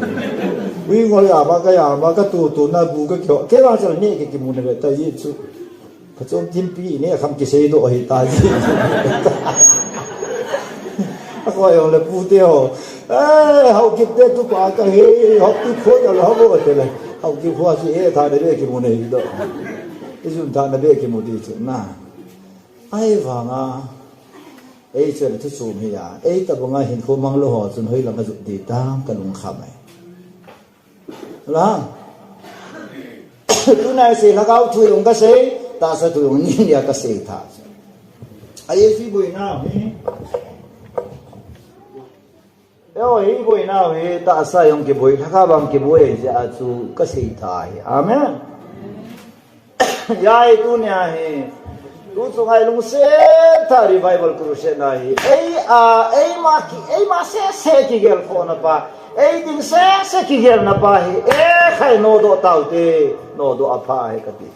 Ui ngol ya ma ka ya ma ka tu tu na bu ka kyo. Ke la chal ne ke ki mu ne ta ji chu. Ka chom tin pi ne kham ki sei do hi ta ji. A ko yo le pu te ho. Eh, hau ki te tu pa ka he, hau ki kho ya lo hau bo te le. Hau ki kho si e ta de le ki mu ne do. I jun ta na be ki mu di chu na. Ahivanga, ei chun thu chom hi a, ei tabanga hinkho mang lou ho chun hoilanga jot ding tam ka lungkham e. La. Tuna sei lhagao thu jong ka sei, tahsa thu jong ni nia ka sei tha. Ahi, Jesu boina hi. Eiho hi boinau hi tahsa jong kiboi, lhagao vang kiboi jeh a chu ka sei tha hi. Amen. Jeh a hi tunia hi, tu chunga hi lungset tah revival crusade na hi. Ei a, eima ki, eima sese kigel khohna pa, ei ding sese kigelna pa hi, e khai nodoh taute, nodoh apha hi kati.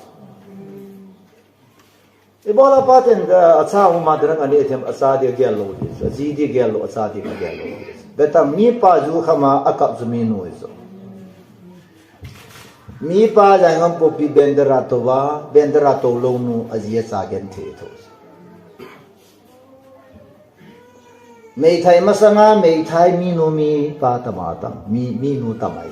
Ibola pa ten, eh, acha huma dirang ani athem acha dia gel lou di. Aji dia gel lou, acha dia gel lou. Betang mipa ju khama akap ju minu ijo. Mipa jai ngam popi bender atova, bender ato lou nu aji acha gen the tho. Meithai masanga, meithai minu mipa tama tam, mi, minu tamai.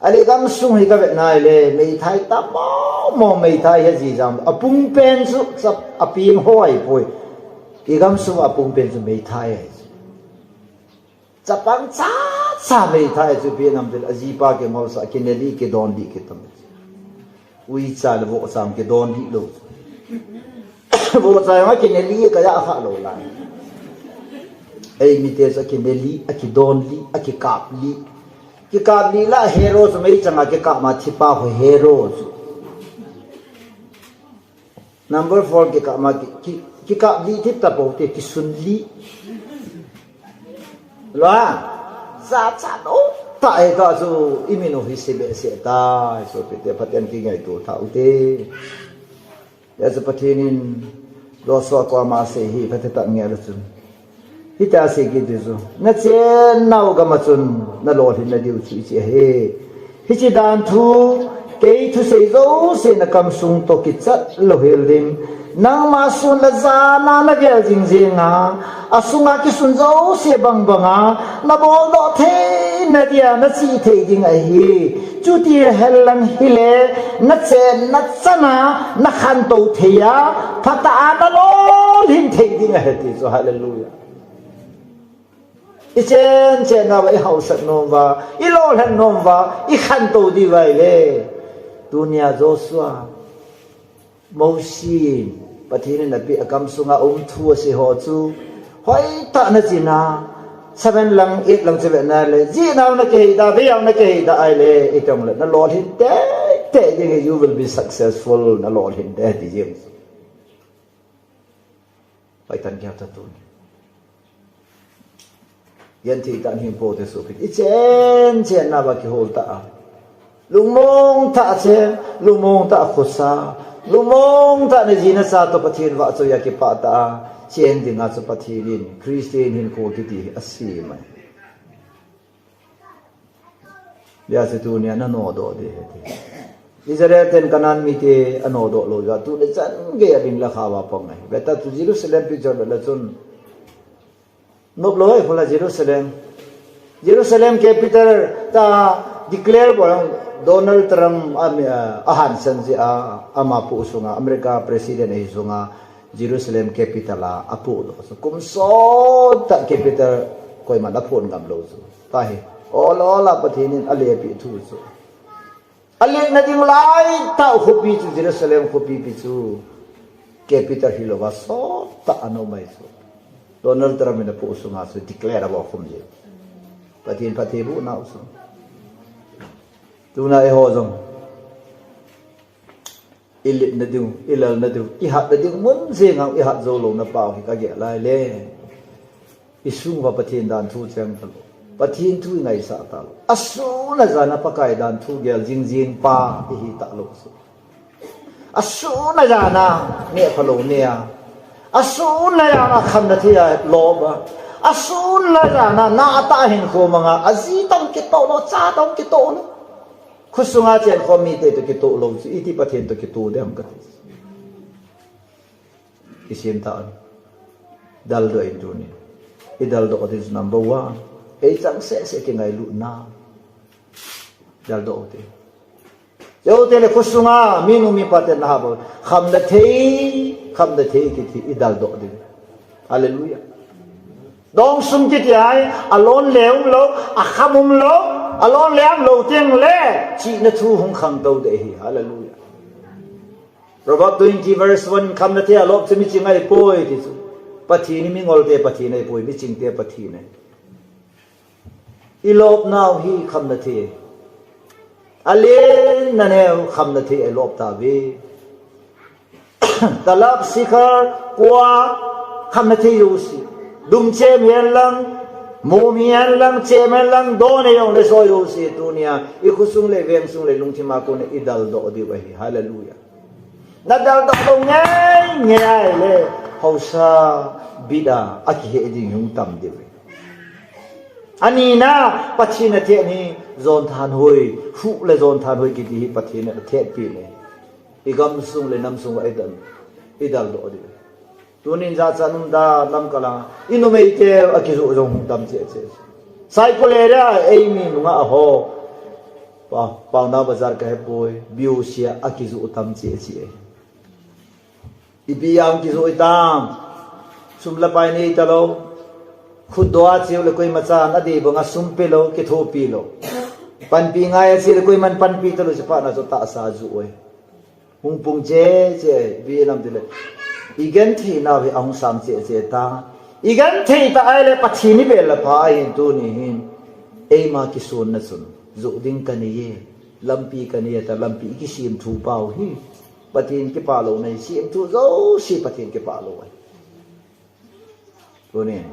Ali gamsung hi ka vet nai le, meithai tam mong mong meithai hi ji jam. Apung pen chu, chap, aping hoi poi. I gamsung apung pen chu meithai hi. Chapang cha cha meithai chu pi nam til, ajipa kingol sa, kineli, kidon di, kitam. Uicha le vohcha kidon di lou. Vohcha jong akineli, kaya kha lou lai. Ei mite chu akineli, akidon li, akikap li. Kikap li la hero chu meichang a kikap ma thipa ho hero chu. Number four kikap ma ki, ki, kikap li thip ta pou te kisun li. La, cha cha no, ta e ta chu, i min u hi se be se ta, so pi te Pathen kingaito tha u te. Ya chu Pathen in, Joshua koma asei hi, Pathen ta nge la chun. Hita asei kit di chu. Na chennau gam a chun, na lolhin na diu chu i che hi. Hiche dan thu, kei thusei jouse na kamsung toh kichat louhel ding. Nangma sun le jan a na gel jing jing a, asunga kisun jouse bang bang a, na boldoh thei na dia na chih thei ding ahi. Chuti hel lang hile, na chen na chan a, na khantou thei a, phatah a na lolhin thei ding ahi ti chu, hallelujah. I chen chen nauva, i hausat nom uva, i lolhin nom uva, i khantou diu ahile. Tunia Joshua, Mosi, Pathen in apeh a kam sunga um thu asei ho chu, hoitah na china, seven lang, eight lang chu ve nale, jih nau na kihei da, vei nau na kihei da ahile, itong le, na lolhin teitei ding, you will be successful, na lolhin teitei ding. Paitan keu ta tuni. Genthei tah in hing pou te sopite. I chen chen nauva kihol tah a. Lungmong tah a chen, lungmong tah a khosa, lungmong tah a na ji na cha toh Pathen vahchoi a kipah tah a. Chen dinga chu Pathen in, Christian hinkho kiti hi asem ahi. Hijeh chun tunia na nodoh ding ahi ti. Israel ten Canaan mite anodoh lou jeh a, tuni chan gei a ding le kha uva pang ahi. Ve ta chu Jerusalem picture ve le chun. Nop lou ahi khola Jerusalem. Jerusalem capital ta declare bol a Donald Trump a, a, ahansan jeh a, ama pu sunga, America president ahi sunga, Jerusalem capital a, apohdoh chu. Kum sot tah capital koiman aphon ngam lou chu. Tahi, ol ol a Pathen in alepeh thu chu. Aletna ding lai tah khopi chu, Jerusalem khopi pi chu. Capital hilouva sot tah a ana um ahi chu. Donald Trump in apoh sunga chu declare abol khum jeh. Pathen phattheiboh nau chu. Tuna eiho jong. I letna diu, i lalna diu, i hatna diu, mun jeng a i hat jou louna pau hi ka gel lai le. I sung uva Pathen dan thu cheng talou. Pathen thu i ngaisah talou. Asun ajan a Pakai dan thu gel jing jing pa i hi talou chu. Asun ajan a neh phalou neh a. Asun ajan a khamna thei a lop a. Asun ajan a na atah a hinkho mang a. Aji toh kitoh lou, cha toh kitoh lou. Khosunga chen khom mite toh kitoh lou chu, iti Pathen toh kitoh dem kati. Kisem tah in. Daldoh in tuni. I daldoh ding chu number one. Ei chang seh seh kingailutna. Daldoh u te. Chuteng le khosunga, minu mipa ten na ha bou. Khamna thei, khamna thei kiti i daldoh ding. Hallelujah. Dongsum kiti ahi, alon le umlou, akham umlou, alon le umlou teng le, chihna thu hung khangtou ding ahi. Hallelujah. Proverbs twenty verse one, khamna thei alop chu miching ahipoi ti chu. Pathen hi mingol te Pathen ahipoi, miching te Pathen ahi. I lop nau hi khamna thei. Alen na neo khamna thei a lop tauve. Talap, sikhar, kua, khamna thei jouse. Dum chem hen lang, mom hi hen lang, chem hen lang, don e jong le soi jouse tunia. I khosung le vengsung le lungthim a kon i daldoh diu ahi. Hallelujah. Na daldoh lou ngei ngei ahile, haosa bit a, akihei ding hung tam diu ahi. Ani na, Pathen a thei ni, jon thanhoi, hu le jon thanhoi kiti hi Pathen a thei pi ne. I gamsung le namsung a i dal, i daldoh diu. Tunin jachat um da lam kala. I numei te akijoh jong hung tam cheh cheh. Saikul area, eimi nunga ho. Pa, Paona Bazar ka hepoi, B O C a akijoh tam cheh cheh. Ipi jam kijoh itam. Sum le pai nei talou. Khutdoh a cheu le koima chan adei banga sum pelou, kithopi lou. Panpi ngai a cheu le koiman panpi talou, chuphat na chu tahsa joh e. Hung pung cheh cheh, ipi lam tile. I genthei nau hi ahung sang cheh cheh ta. I genthei ta ahile Pathen i bel le pha ahin tuni hin. Eima kisonna chun. Joh ding kanei e. Lampi kanei e ta lampi i kisem thu pau hi. Pathen kipah louna hi, semthu jouse Pathen kipah lou ahi. Tunin.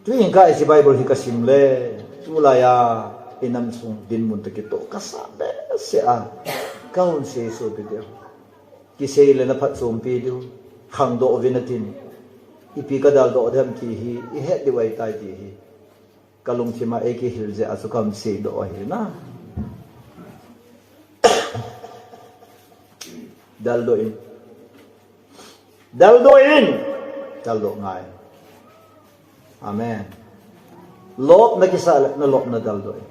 Tuin ka hiche Bible hi kasim le, tulai a, i namsung dinmun toh kitoh kasa behseh a, kahung seisopi diu. Kisei le na phatchompi diu, khangdoh uvin atin. Ipi ka daldoh dem ti hi, i het diu ahitai ti hi. Ka lungthim a eikihil jeh a chu kahin seidoh ahi na. Daldoh in. Daldoh in. Daldoh ngai. Amen. Lop na kisa le, na lopna daldoh in.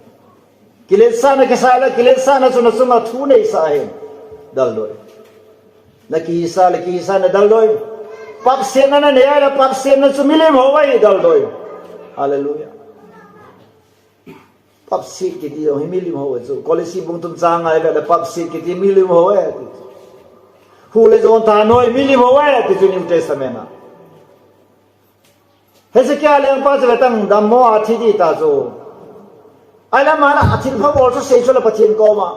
Kiletsahna kisa le, kiletsahna chu na chunga thu neisah ahin. Daldoh in. Na kisa le kisa na daldoh in. Papsetna na nei a le papsetna chu milim hou ahi daldoh in. Hallelujah. Papsi kiti jong hi milim ho e chu. Kolisi bung thum chang nga le papsi kiti milim ho e. Hu le jon thanoi milim ho e ti chu New Testament a. Hezekiah lengpa chu le tang dammo a thi di ta chu. Ai la mana a thil pha bol chu sei chu le Pathen koma.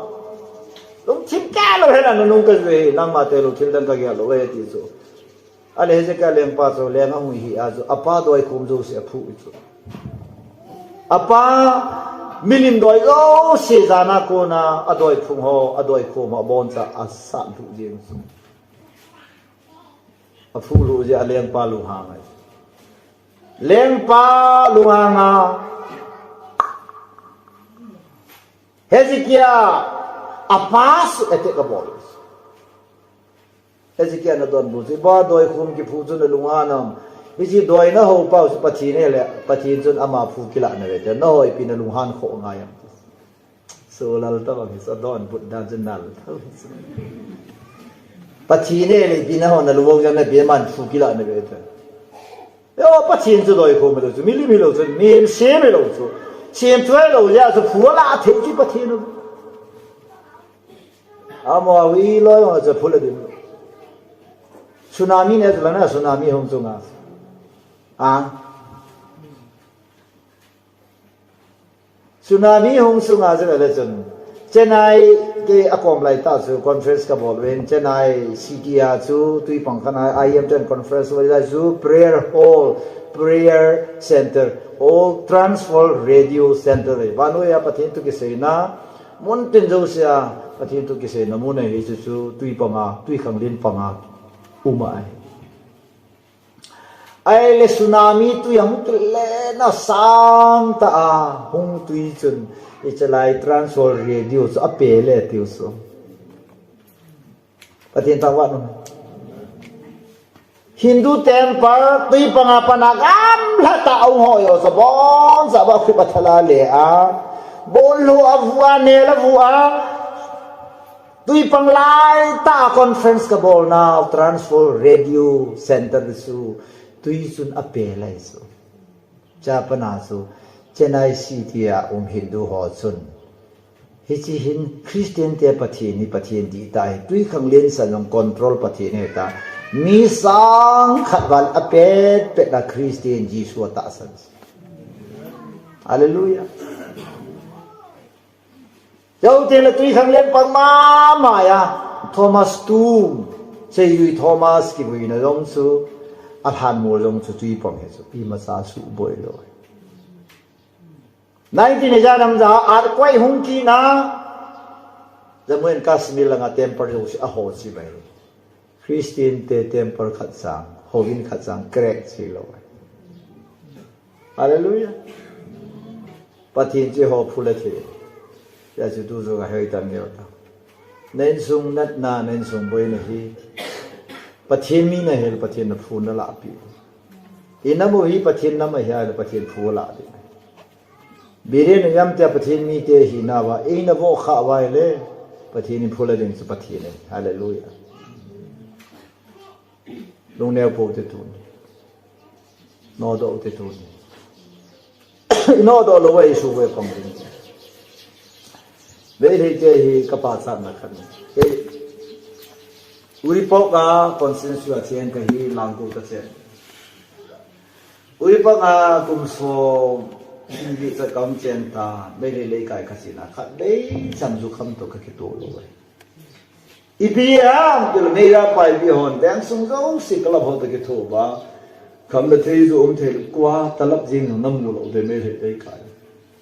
Lungthim keh lou hen a nunung ka jui, nangma te lou thil dang ka gel lou e ti chu. Ale Hezekiah lengpa chu leng ahung hi a chu, apa doi khum jouse aphu chu. Apa milim doi jouse jana kona adoi phung ho, adoi khum ho, aboncha asat lhu jeng chu. Aphu lhu jeh a lengpa lunghang ai. Lengpa lunghang a. Hezekiah apa su ete ka bol. Hezekiah na donbut chu, ba doi khum kiphu chu na lunghan am? Hiche doi na ho pau chu Pathen e le, Pathen chun ama phu kila na ve te, na hoi pi na lunghan kho ngai am? So lal ta bang hi sa donbut dan chu nal ta. Pathen e le pi na ho na lunghan na be man phu kila na ve te. Yo, Pathen chu doi khum lou chu, milim hilou chu, mihem sem hilou chu. Sem chu hilou, ya chu phu la thei chu Pathen u. Amo wi loi ho chu phu le din. Tsunami ne chu la na tsunami hung chu nga. A. Tsunami hung sunga jeng le chun Chennai ke akom lai ta chu conference ka bol uvin, Chennai city a chu tui pang khat a I M ten conference lai chu prayer hall, prayer center, all Trans World Radio Center le. Vannoi a Pathen thu kiseina mun tin jouse a Pathen thu kiseina mun ahi chu chu tui panga, tui khanglen panga um ahi. Ahile tsunami tui ahung kile na sang ta a hung tui chun, hiche lai Trans World Radio chu ape le tiu chu. Pathen thangvah in. Hindu temple tui panga pan a gamla ta a hung ho jo sa bon sa ba khu ba thala le a. Bol lhu a vu a, nel a vu a. Tui pang lai ta conference ka bol nau Trans World Radio Center chu tui chun ape lai chu. Chapana chu Chennai city a um Hindu ho chun. Hiche hin Christian te Pathen hi Pathen dih ta hi tui khanglen sa jong control Pathen ahi ta. Mi sang khat val a pet pet a Christian Jesu a tahsan. Hallelujah. Jou te le tui khanglen pang mama a. Thomas Tung. Seijui Thomas kivuina jong chu. Alhan mol jong chu tui pang hi chu. Imacha suboi lou. Nineteen eighty nam ja earthquake hung kit na. Jammu and Kashmir langa temple jouse aho chi mai. Christian te temple khat sang, hovin khat sang crack chi lou. Hallelujah. Pathen chu eiho phu le thei. Hijeh chun tu jong ahoi tam neo ta. Na insung natna, na insung boina hi. Pathen mi na hile Pathen na phu na lahpi. I nam u hi Pathen nam ahi a le Pathen phu alah ding. Biren u yam tia Pathen mite hi nauva, eina voh kha uva ahile, Pathen in phu la ding chu Pathen ahi. Hallelujah. Lungneo pou te tuni. Nodoh te tuni. Nodoh lou a Jesu ve pang ding. Meitei te hi ka pachatna khat. Kei Uripok a constituency a cheng kahi Langkot ka cheng. Uripok a kum som li chat ka um chen ta, Meitei leikai ka chena khat bei cham jukham to ka kitoh lou e. Ipi ham, tile meira pai bi hon, veng sung jouse club ho to kitho ba, kham le thei jo um thei lou, kua talap jing jong namu lou de Meitei leikai.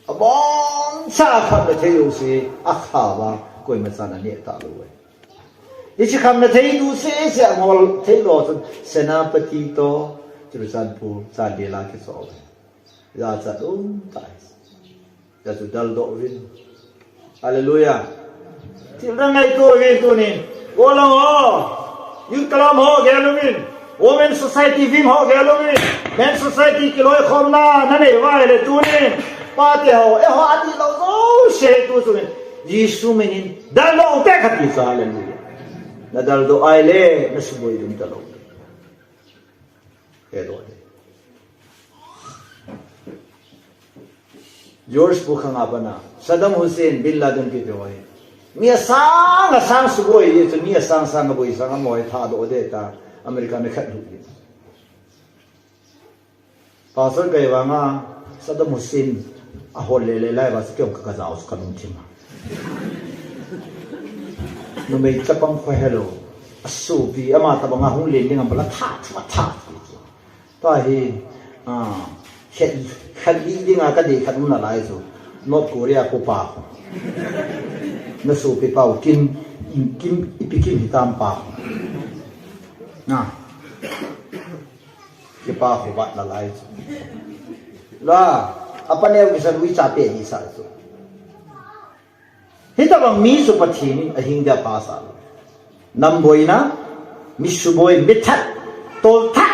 Aboncha kham le thei jouse, akha ba, koima chan aneh talou e. Hiche kham le thei tu sese angol thei lou chun Senapati to, Churachandpur, Chandel a kichol. Jachat um tai. Jachat daldoh uvin. Hallelujah. Thil dang ngaito uvin tunin. Gollhang ho. Youth club ho gel uvin. Women society ving ho gel uvin. Men society kiloikhomna nanei uva ahile tunin. Pate ho. Eiho adihlou jouse tu chungin. Jesu minin. Daldoh u te kati chu, hallelujah. Nadaldoh ahile, nasuboi ding talou. Hedoh de. George Bush khang a pat a Saddam Hussein, Bin Laden kiti ho hi, mi asang asang suboi hi chu, mi asang sang aboi sang amaho hi thadoh ding tia America na khat lut hi. Pastor kei vang a Saddam Hussein ahol lele lai uva chu kei jong ka, ka jao chu ka lungthim a. Numei chapang kho helou. Asopi ama tabang a hung len ding a bol a tha, tha, tha. Tua hi, ah, khat, khat li ding a ka dei khat um nalai chu. North Korea kho pa. Na sopi pa u Kim, Kim, ipi Kim hitam pa. Na. Kipa kho vat nalai chu. La, apa neo kisa lui cha pe ni sa chu. Hitabang mi chu Pathen in ahing dia pa sa. Nam boina, mi suboi, mi that, tol that.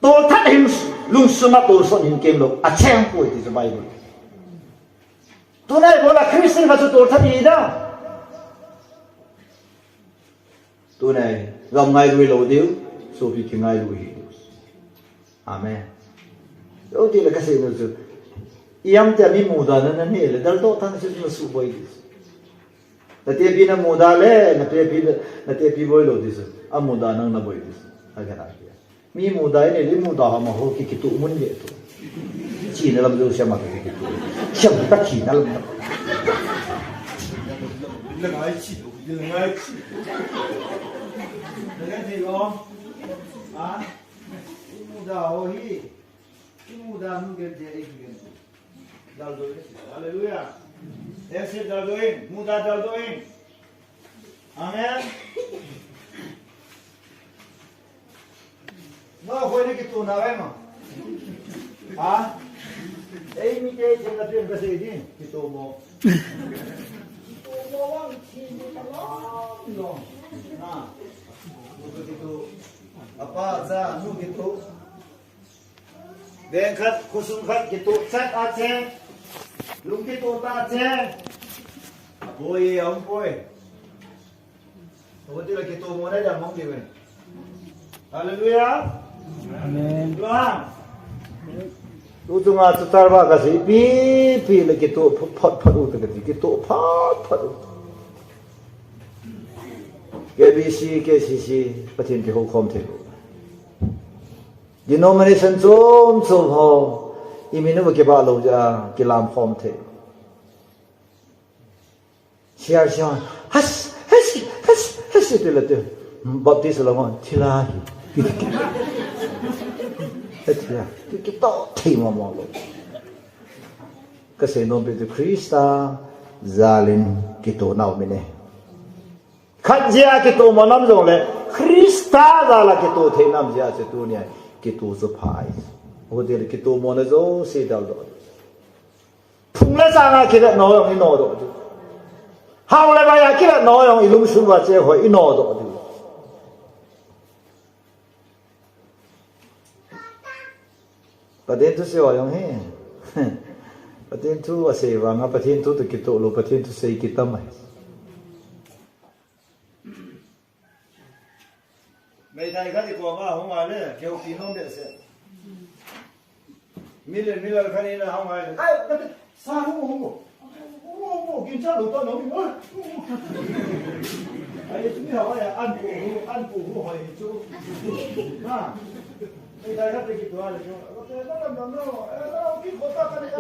Tol that hin lungsunga tolson hin kem lou. Acheng poi ti chu Bible. Tunai bola Christian khat chu tol that hi da. Tunai, gam ngailu hilou diu, sopi kingailu hi diu. Amen. Lo ti le kasei nu chu. Iam te mi muda na na ne le, daldoh tan chu na suboi diu. Na tepi na muda le, na tepi, na tepi boi lou diu. Amuda nang na boi diu. Agana. Mi muda in le, muda ho ma ho ki, kituh mun le tu. China lam jouse ma ki, kituh. Siam ta China lam. Le ngai chi, le ngai chi. Le ngai chi lo. Ha? Muda ho hi. Muda nu gen je ek gen. Daldoh in. Hallelujah. Ese daldoh in, muda daldoh in. Amen. No, koi ni kituh na ve ma. Ha? Ei mi te chen na chen ka sei din, kituh mo. Kituh mo wang chi ni ka lo. No. Ha. Nu kituh. Apa cha, nu kituh. Veng khat, khosung khat, kituh chat a che. Lung kituh ta che. Aboi, aum poi. Aboi ti la kituh mo na jam mong di ven. Hallelujah. Amen. Tuhan. Tu chunga chu tarva ka si pi, pi le kituh phot, phot u te ka ti, kituh phot, phot u. K B C, K C C, Pathen kihou khom thei. Denomination chom chom ho, i min u kibah lou jeh a, kilam khom thei. Siar siar, has, has, has, has, ti la ti. Baptist la ngon, thila hi. He thila, ki, kitoh thei mo mo lou. Ka sei nom pi chu Christa jal in kitoh nau mi ne. Khat jeh a kitoh mo nam jong le, Christa jal a kitoh thei nam jeh a chu tunia kitoh chu phai. Hoti le kitoh mo na jouse daldoh. Phung le chang a kivet nau jong i nodoh diu. Hao le bai a kivet nau jong i lungsung uva che ho i nodoh diu. Pathen thu sei ho jong hi. Pathen thu asei vang a, Pathen thu toh kitoh lou, Pathen thu sei kit tam ahi. Meithai khat i koma hung a le, keu pi nom behseh. Mile, mile khat in a hung a le. Ai, kati, sa hung, hung. Hung, hung, hung, kin cha lo ta nom. Ai, tu ni ha, ai, an pu hu, an pu hu hoi chu. Ha. Meithai khat te kitoh a le, keu. Kati, na lam dam lo. Eh, na lam kin ko ta ka le ka.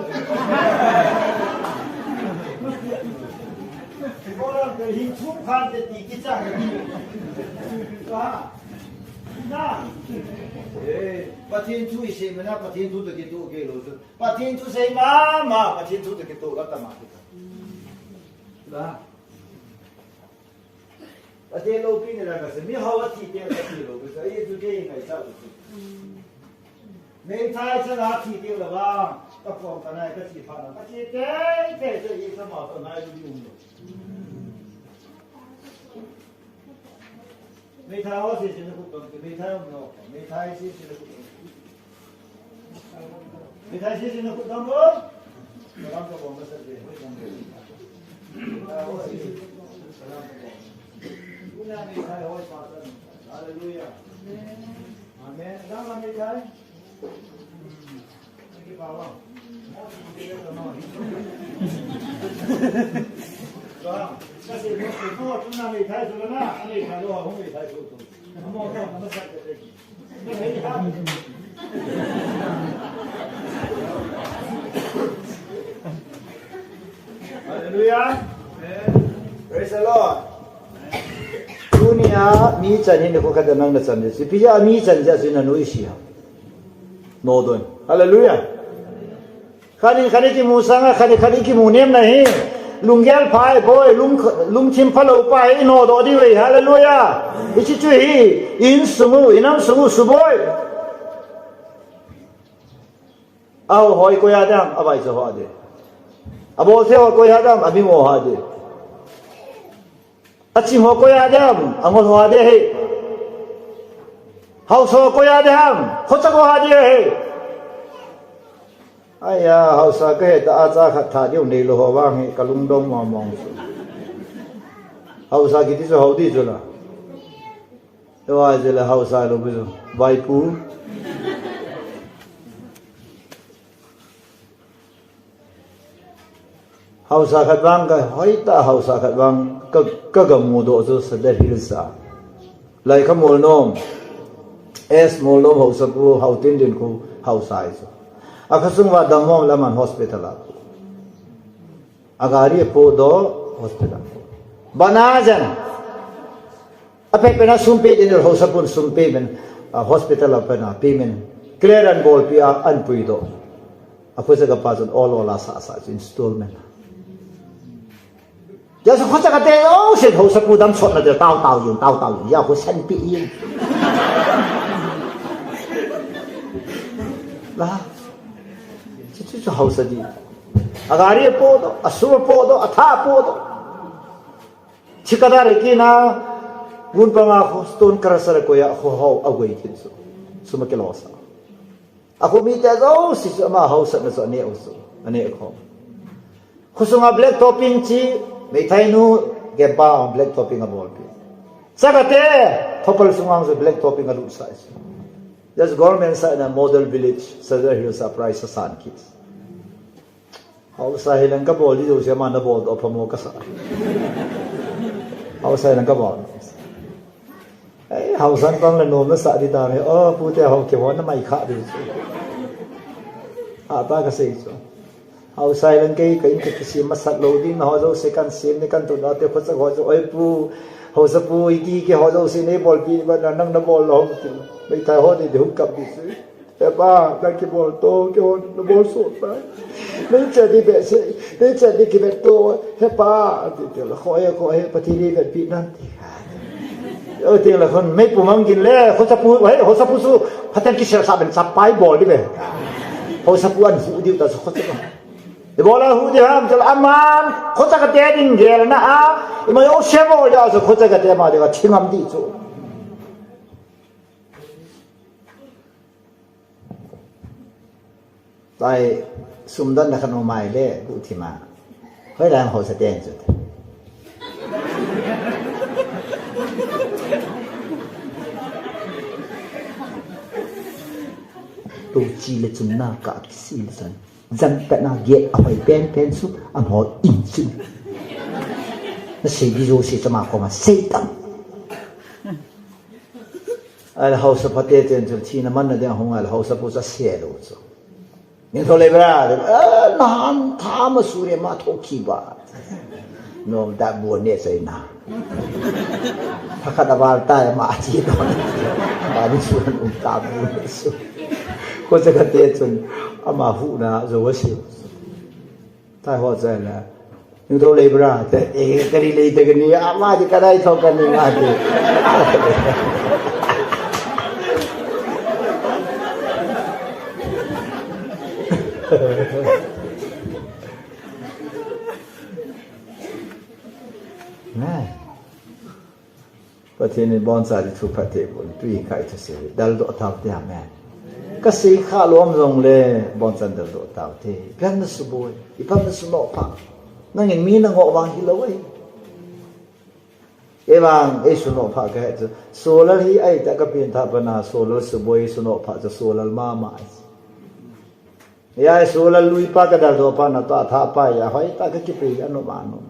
Ko lam te hin chu khan te ti ki cha ka ti. Ha. Na. Eh, Pathen thu i sei mana, Pathen thu toh kitoh kei lou chu. Pathen thu sei mama, Pathen thu toh kitoh la tama kitoh. La. Pathen loupi ni la ka sei, mi hao a thi te ka thi lou, ka sei, ei chu kei ngai sa u chu. Meithai sa la thi te la ba, ka pom ka nai, ka thi pha na, ka thi te, te, te, ei sa ma ka nai lu lu. Meithai ho sese na khut dom, meithai ho no, meithai sese na khut dom. Meithai sese na khut dom lo. Salam ka bom masa de, hoi dom de. Meithai ho sese, salam ka bom. Una meithai ho pa sa. Hallelujah. Amen. Dang la meithai. Thank you, Baba. Hallelujah. Praise the Lord. Tunia mi chan hin ko khat nang na chan de. Si pia mi chan ja si na noi si ha. No don. Hallelujah. Khanin khanin kimu sanga, khanin khanin kimu nem na hi. Lunggel pha e boi, lung, lungthim phalou pa hi nodoh diu ahi. Hallelujah. Hiche chu hi, insung u, inam sung u, suboi. Ahoi koi a ding, avaicha ho a ding. Abolthei ho koi a ding, amimo ho a ding. Aching ho koi a ding ham, angol ho a ding ahi. Haosa ho koi a ding ham, khochak ho a ding ahi. Aiya, haosa kahe ta a, cha khat tha diu neilou ho vang hi kalungdong mong mong chu. Haosa kiti chu hou ding chu la. Tua chu la haosa lou bu chu. Vaipu. Haosa khat vang ka, hoitah haosa khat vang ka, ka ga mudoh chu Sadar Hills a. Laikha Molnom, S Molnom haosapu, Haotinlin khu haosa ahi chu. Akhosung uva dammo le aman hospital a. Agari apohdoh, hospital a. Bana jen. Apeh pen a sum pe din haosapun sum pe men, a hospital a pen a pe men. Clear an bolpi a an puidoh. Akhochak a pa chun ol ol a sah sah chu installment. Tia chu khochak a te jouse haosapu dam sotna te tao tao jin, tao tao jin. Tia khu sanpi jin. La. Chu chu chu haosa di. Agari apohdoh, asum apohdoh, atha apohdoh. Thikada re kina, gun panga khu stone crusher a koi a khu hou agoi kin chu. Sum akilosa. Akhu mite jouse chu ama haosatna chu aneh u chu. Aneh khom. Khosunga black topping chi, meithai nu, gempa black topping abolpi. Chakate, thopal sunga chu black topping alutsah chu. Just government sahna model village, Sadar Hills a prize asan kit. Haosa hi lang kabol di jouse ama nabol doh phamo kasa. Haosa hi lang kabol. Ei, haosan pang le nom nasah di tam hi. O, pute ho kihon na mai kha di chu. Ata kasei chu. Haosa hi lang kei ka in ka kisem masat lou ding na ho jouse kan sem ni kan tun a te khochak ho chu oi pu. Haosapu iti kei ho jouse neibolpi ba na nang nabol lou ti. Meithai ho di di hung kap di chu. He pa, nang kibol to, kihon, nabol soh tai. Nang chet di behseh, nang chet di kibet to, he pa, ati teng le, kho he, kho he, Pathen in eivetpi nan ti. O teng le khun, meipu mang gin le, khosapu, he, khosapu chu, phaten kisel sa ben chapai bol di be. Khosapu an hu diu ta chu khosapu. Ibol a hu di ham, teng le aman, khosa kate ding gel na a, ima yo se bol da chu khosa kate ma de ka thingam di chu. Tai sum dan na khan umai le, bu thima. Hoi lang ho sa ten chu. Tu chi le chun na ka kisi le san. Jan ka na ge a hoi pen pen su, an ho in chu. Na sei di jo si chama ko ma sei tam. Ahile haosa phate chen chu thina manna ding ahung ahile haosapu chu ase lou chu. Ningtho lei bra, eh, nahan tha ma sure ma tho ki ba. Nom da bu ne sai na. Thakhat aval tai ma chi to. Ba ni su um ta bu ne su. Khosa kate chun ama hu na jo wa si. Tai ho chai la. Ningtho lei bra, te, eh, kari lei te kani, ama di kadai tho kani, ma di. Pathen in boncha di thu phat te pon, tui kai thu se, dal doh tau te, amen. Ka sei kha lom jong le, bonchan dal doh tau te, ipi ham na suboi, ipi ham na sunoh pha. Nangin mi na ngoh vang hilou e. Kei vang, ei sunoh pha ka he chu, Solal hi ai ta ka pin tha pana, Solal suboi sunoh pha chu Solal mama. Hiya, Solal lui pa ka daldoh pa na tua thah pa hiya, hoitah ka kipei, anom anom.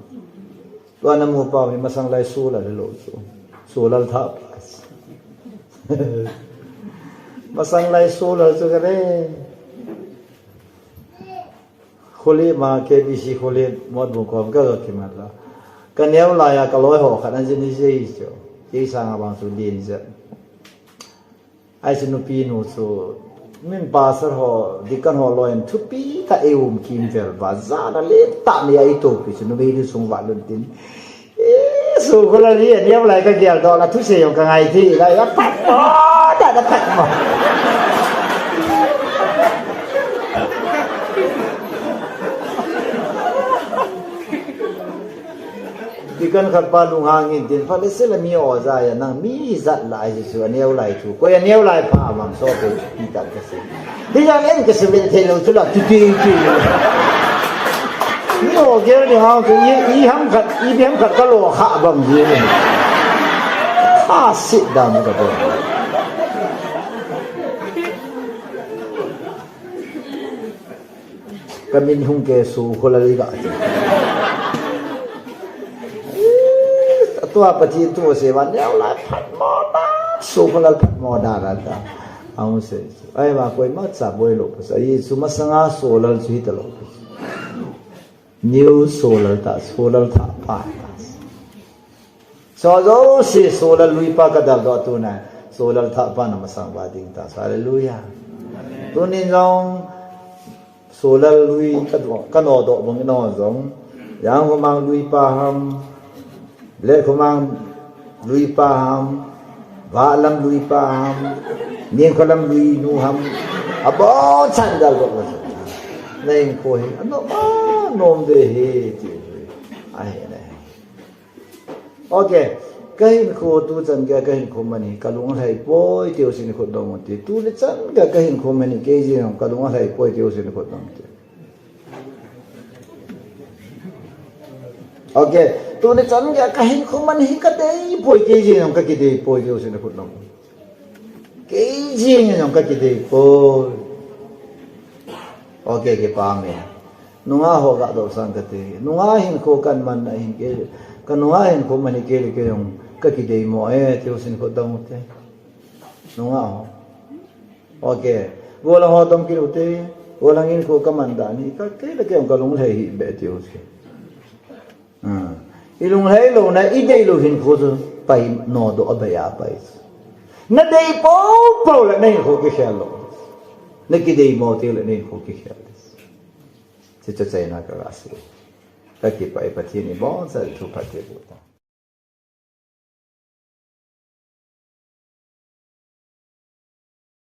Tua na mu pa hi masang lai Solal hilou chu. Solal thah pa. Masang lai Solal chu ka le. Khole ma K B C khole Motbung kom ka ga kiman la. Ka neo lai a ka loi ho khat an jin ni jei chu. Kei sanga vang chu din jat. Ai chu nupi nu chu, min pastor ho, deacon ho loi in thupi tah a ei um kim vel ba, jan a le tah ni a ei topi chu, numei nu sung vat lun tin. Eh, Sokholal hi, aneo lai ka geldoh la, thusei jong ka ngai thei lai, aphat mo, da, da phat mo. Deacon khat pa lunghang in tin, pha le se la mi oja ya, nang mi jat lai chu, aneo lai chu. Koi aneo lai pha mang so ko pi tan ka se. Hi jang en ka se le thei lou chu la, tu ti ti. Mi o gel ni hang chu, i, i ham khat, i bi ham khat ka lo kha bang ji ni. Kha sit dam ka bo. Ka min hung ke Sokholal i ga ti. Tua Pathen thu sei va, neo lai phat mo da, Sokholal phat mo da la ta. Ahung sei. Ai va koima cha boi lou pa sa. Jesu masanga Solal chu hita lou pa. New Solal ta, Solal thah pa ta. So jouse Solal lui pa ka daldoh tu na, Solal thah pa na masang va ding ta. Hallelujah. Tunin jong Solal lui ka do, ka nodoh bang in jong. Jangkhomang lui pa ham, Letkhomang lui pa ham, Vahlam lui pa ham, Ningkholam lui nu ham. Abonchan daldoh bang. Na hinkho hi anom anom de hi ti. Ahi na. Ok, ka hinkho tu chan geiya ka hinkho man hi, ka lung alhai poi tiu sin khut dong ti. Tuni chan geiya ka hinkho man hi, kei jeng ka lung alhai poi tiu sin khut dong ti. Ok, tuni chan geiya ka hinkho man hi ka dei poi, kei jeng ka kidei poi tiu sin khut dong. Kei jeng jong ka kidei poi. Ok, kipa me. Nungah ho ga doh sang kate. Nungah hinkho kan man na hin kei. Ka nungah hinkho man hi kei le kei jong ka kidei mo e, tiu sin khut dong te. Nungah ho. Ok. Golang ho dong kit u te. Golang hinkho ka man dan hi. Ka kei le kei jong ka lung alhai hi be tiu sin. Ah. I lunglhai louna, i dei lou hinkho chu pai nodoh a bei a pai. Na dei poupou le na hinkho kikhel lou. Na kidei mo teng le na hinkho kikhel. Hiche chu achaina ka ga sei. Ka kipah e, Pathen in iboncha thu phatthei boh ta.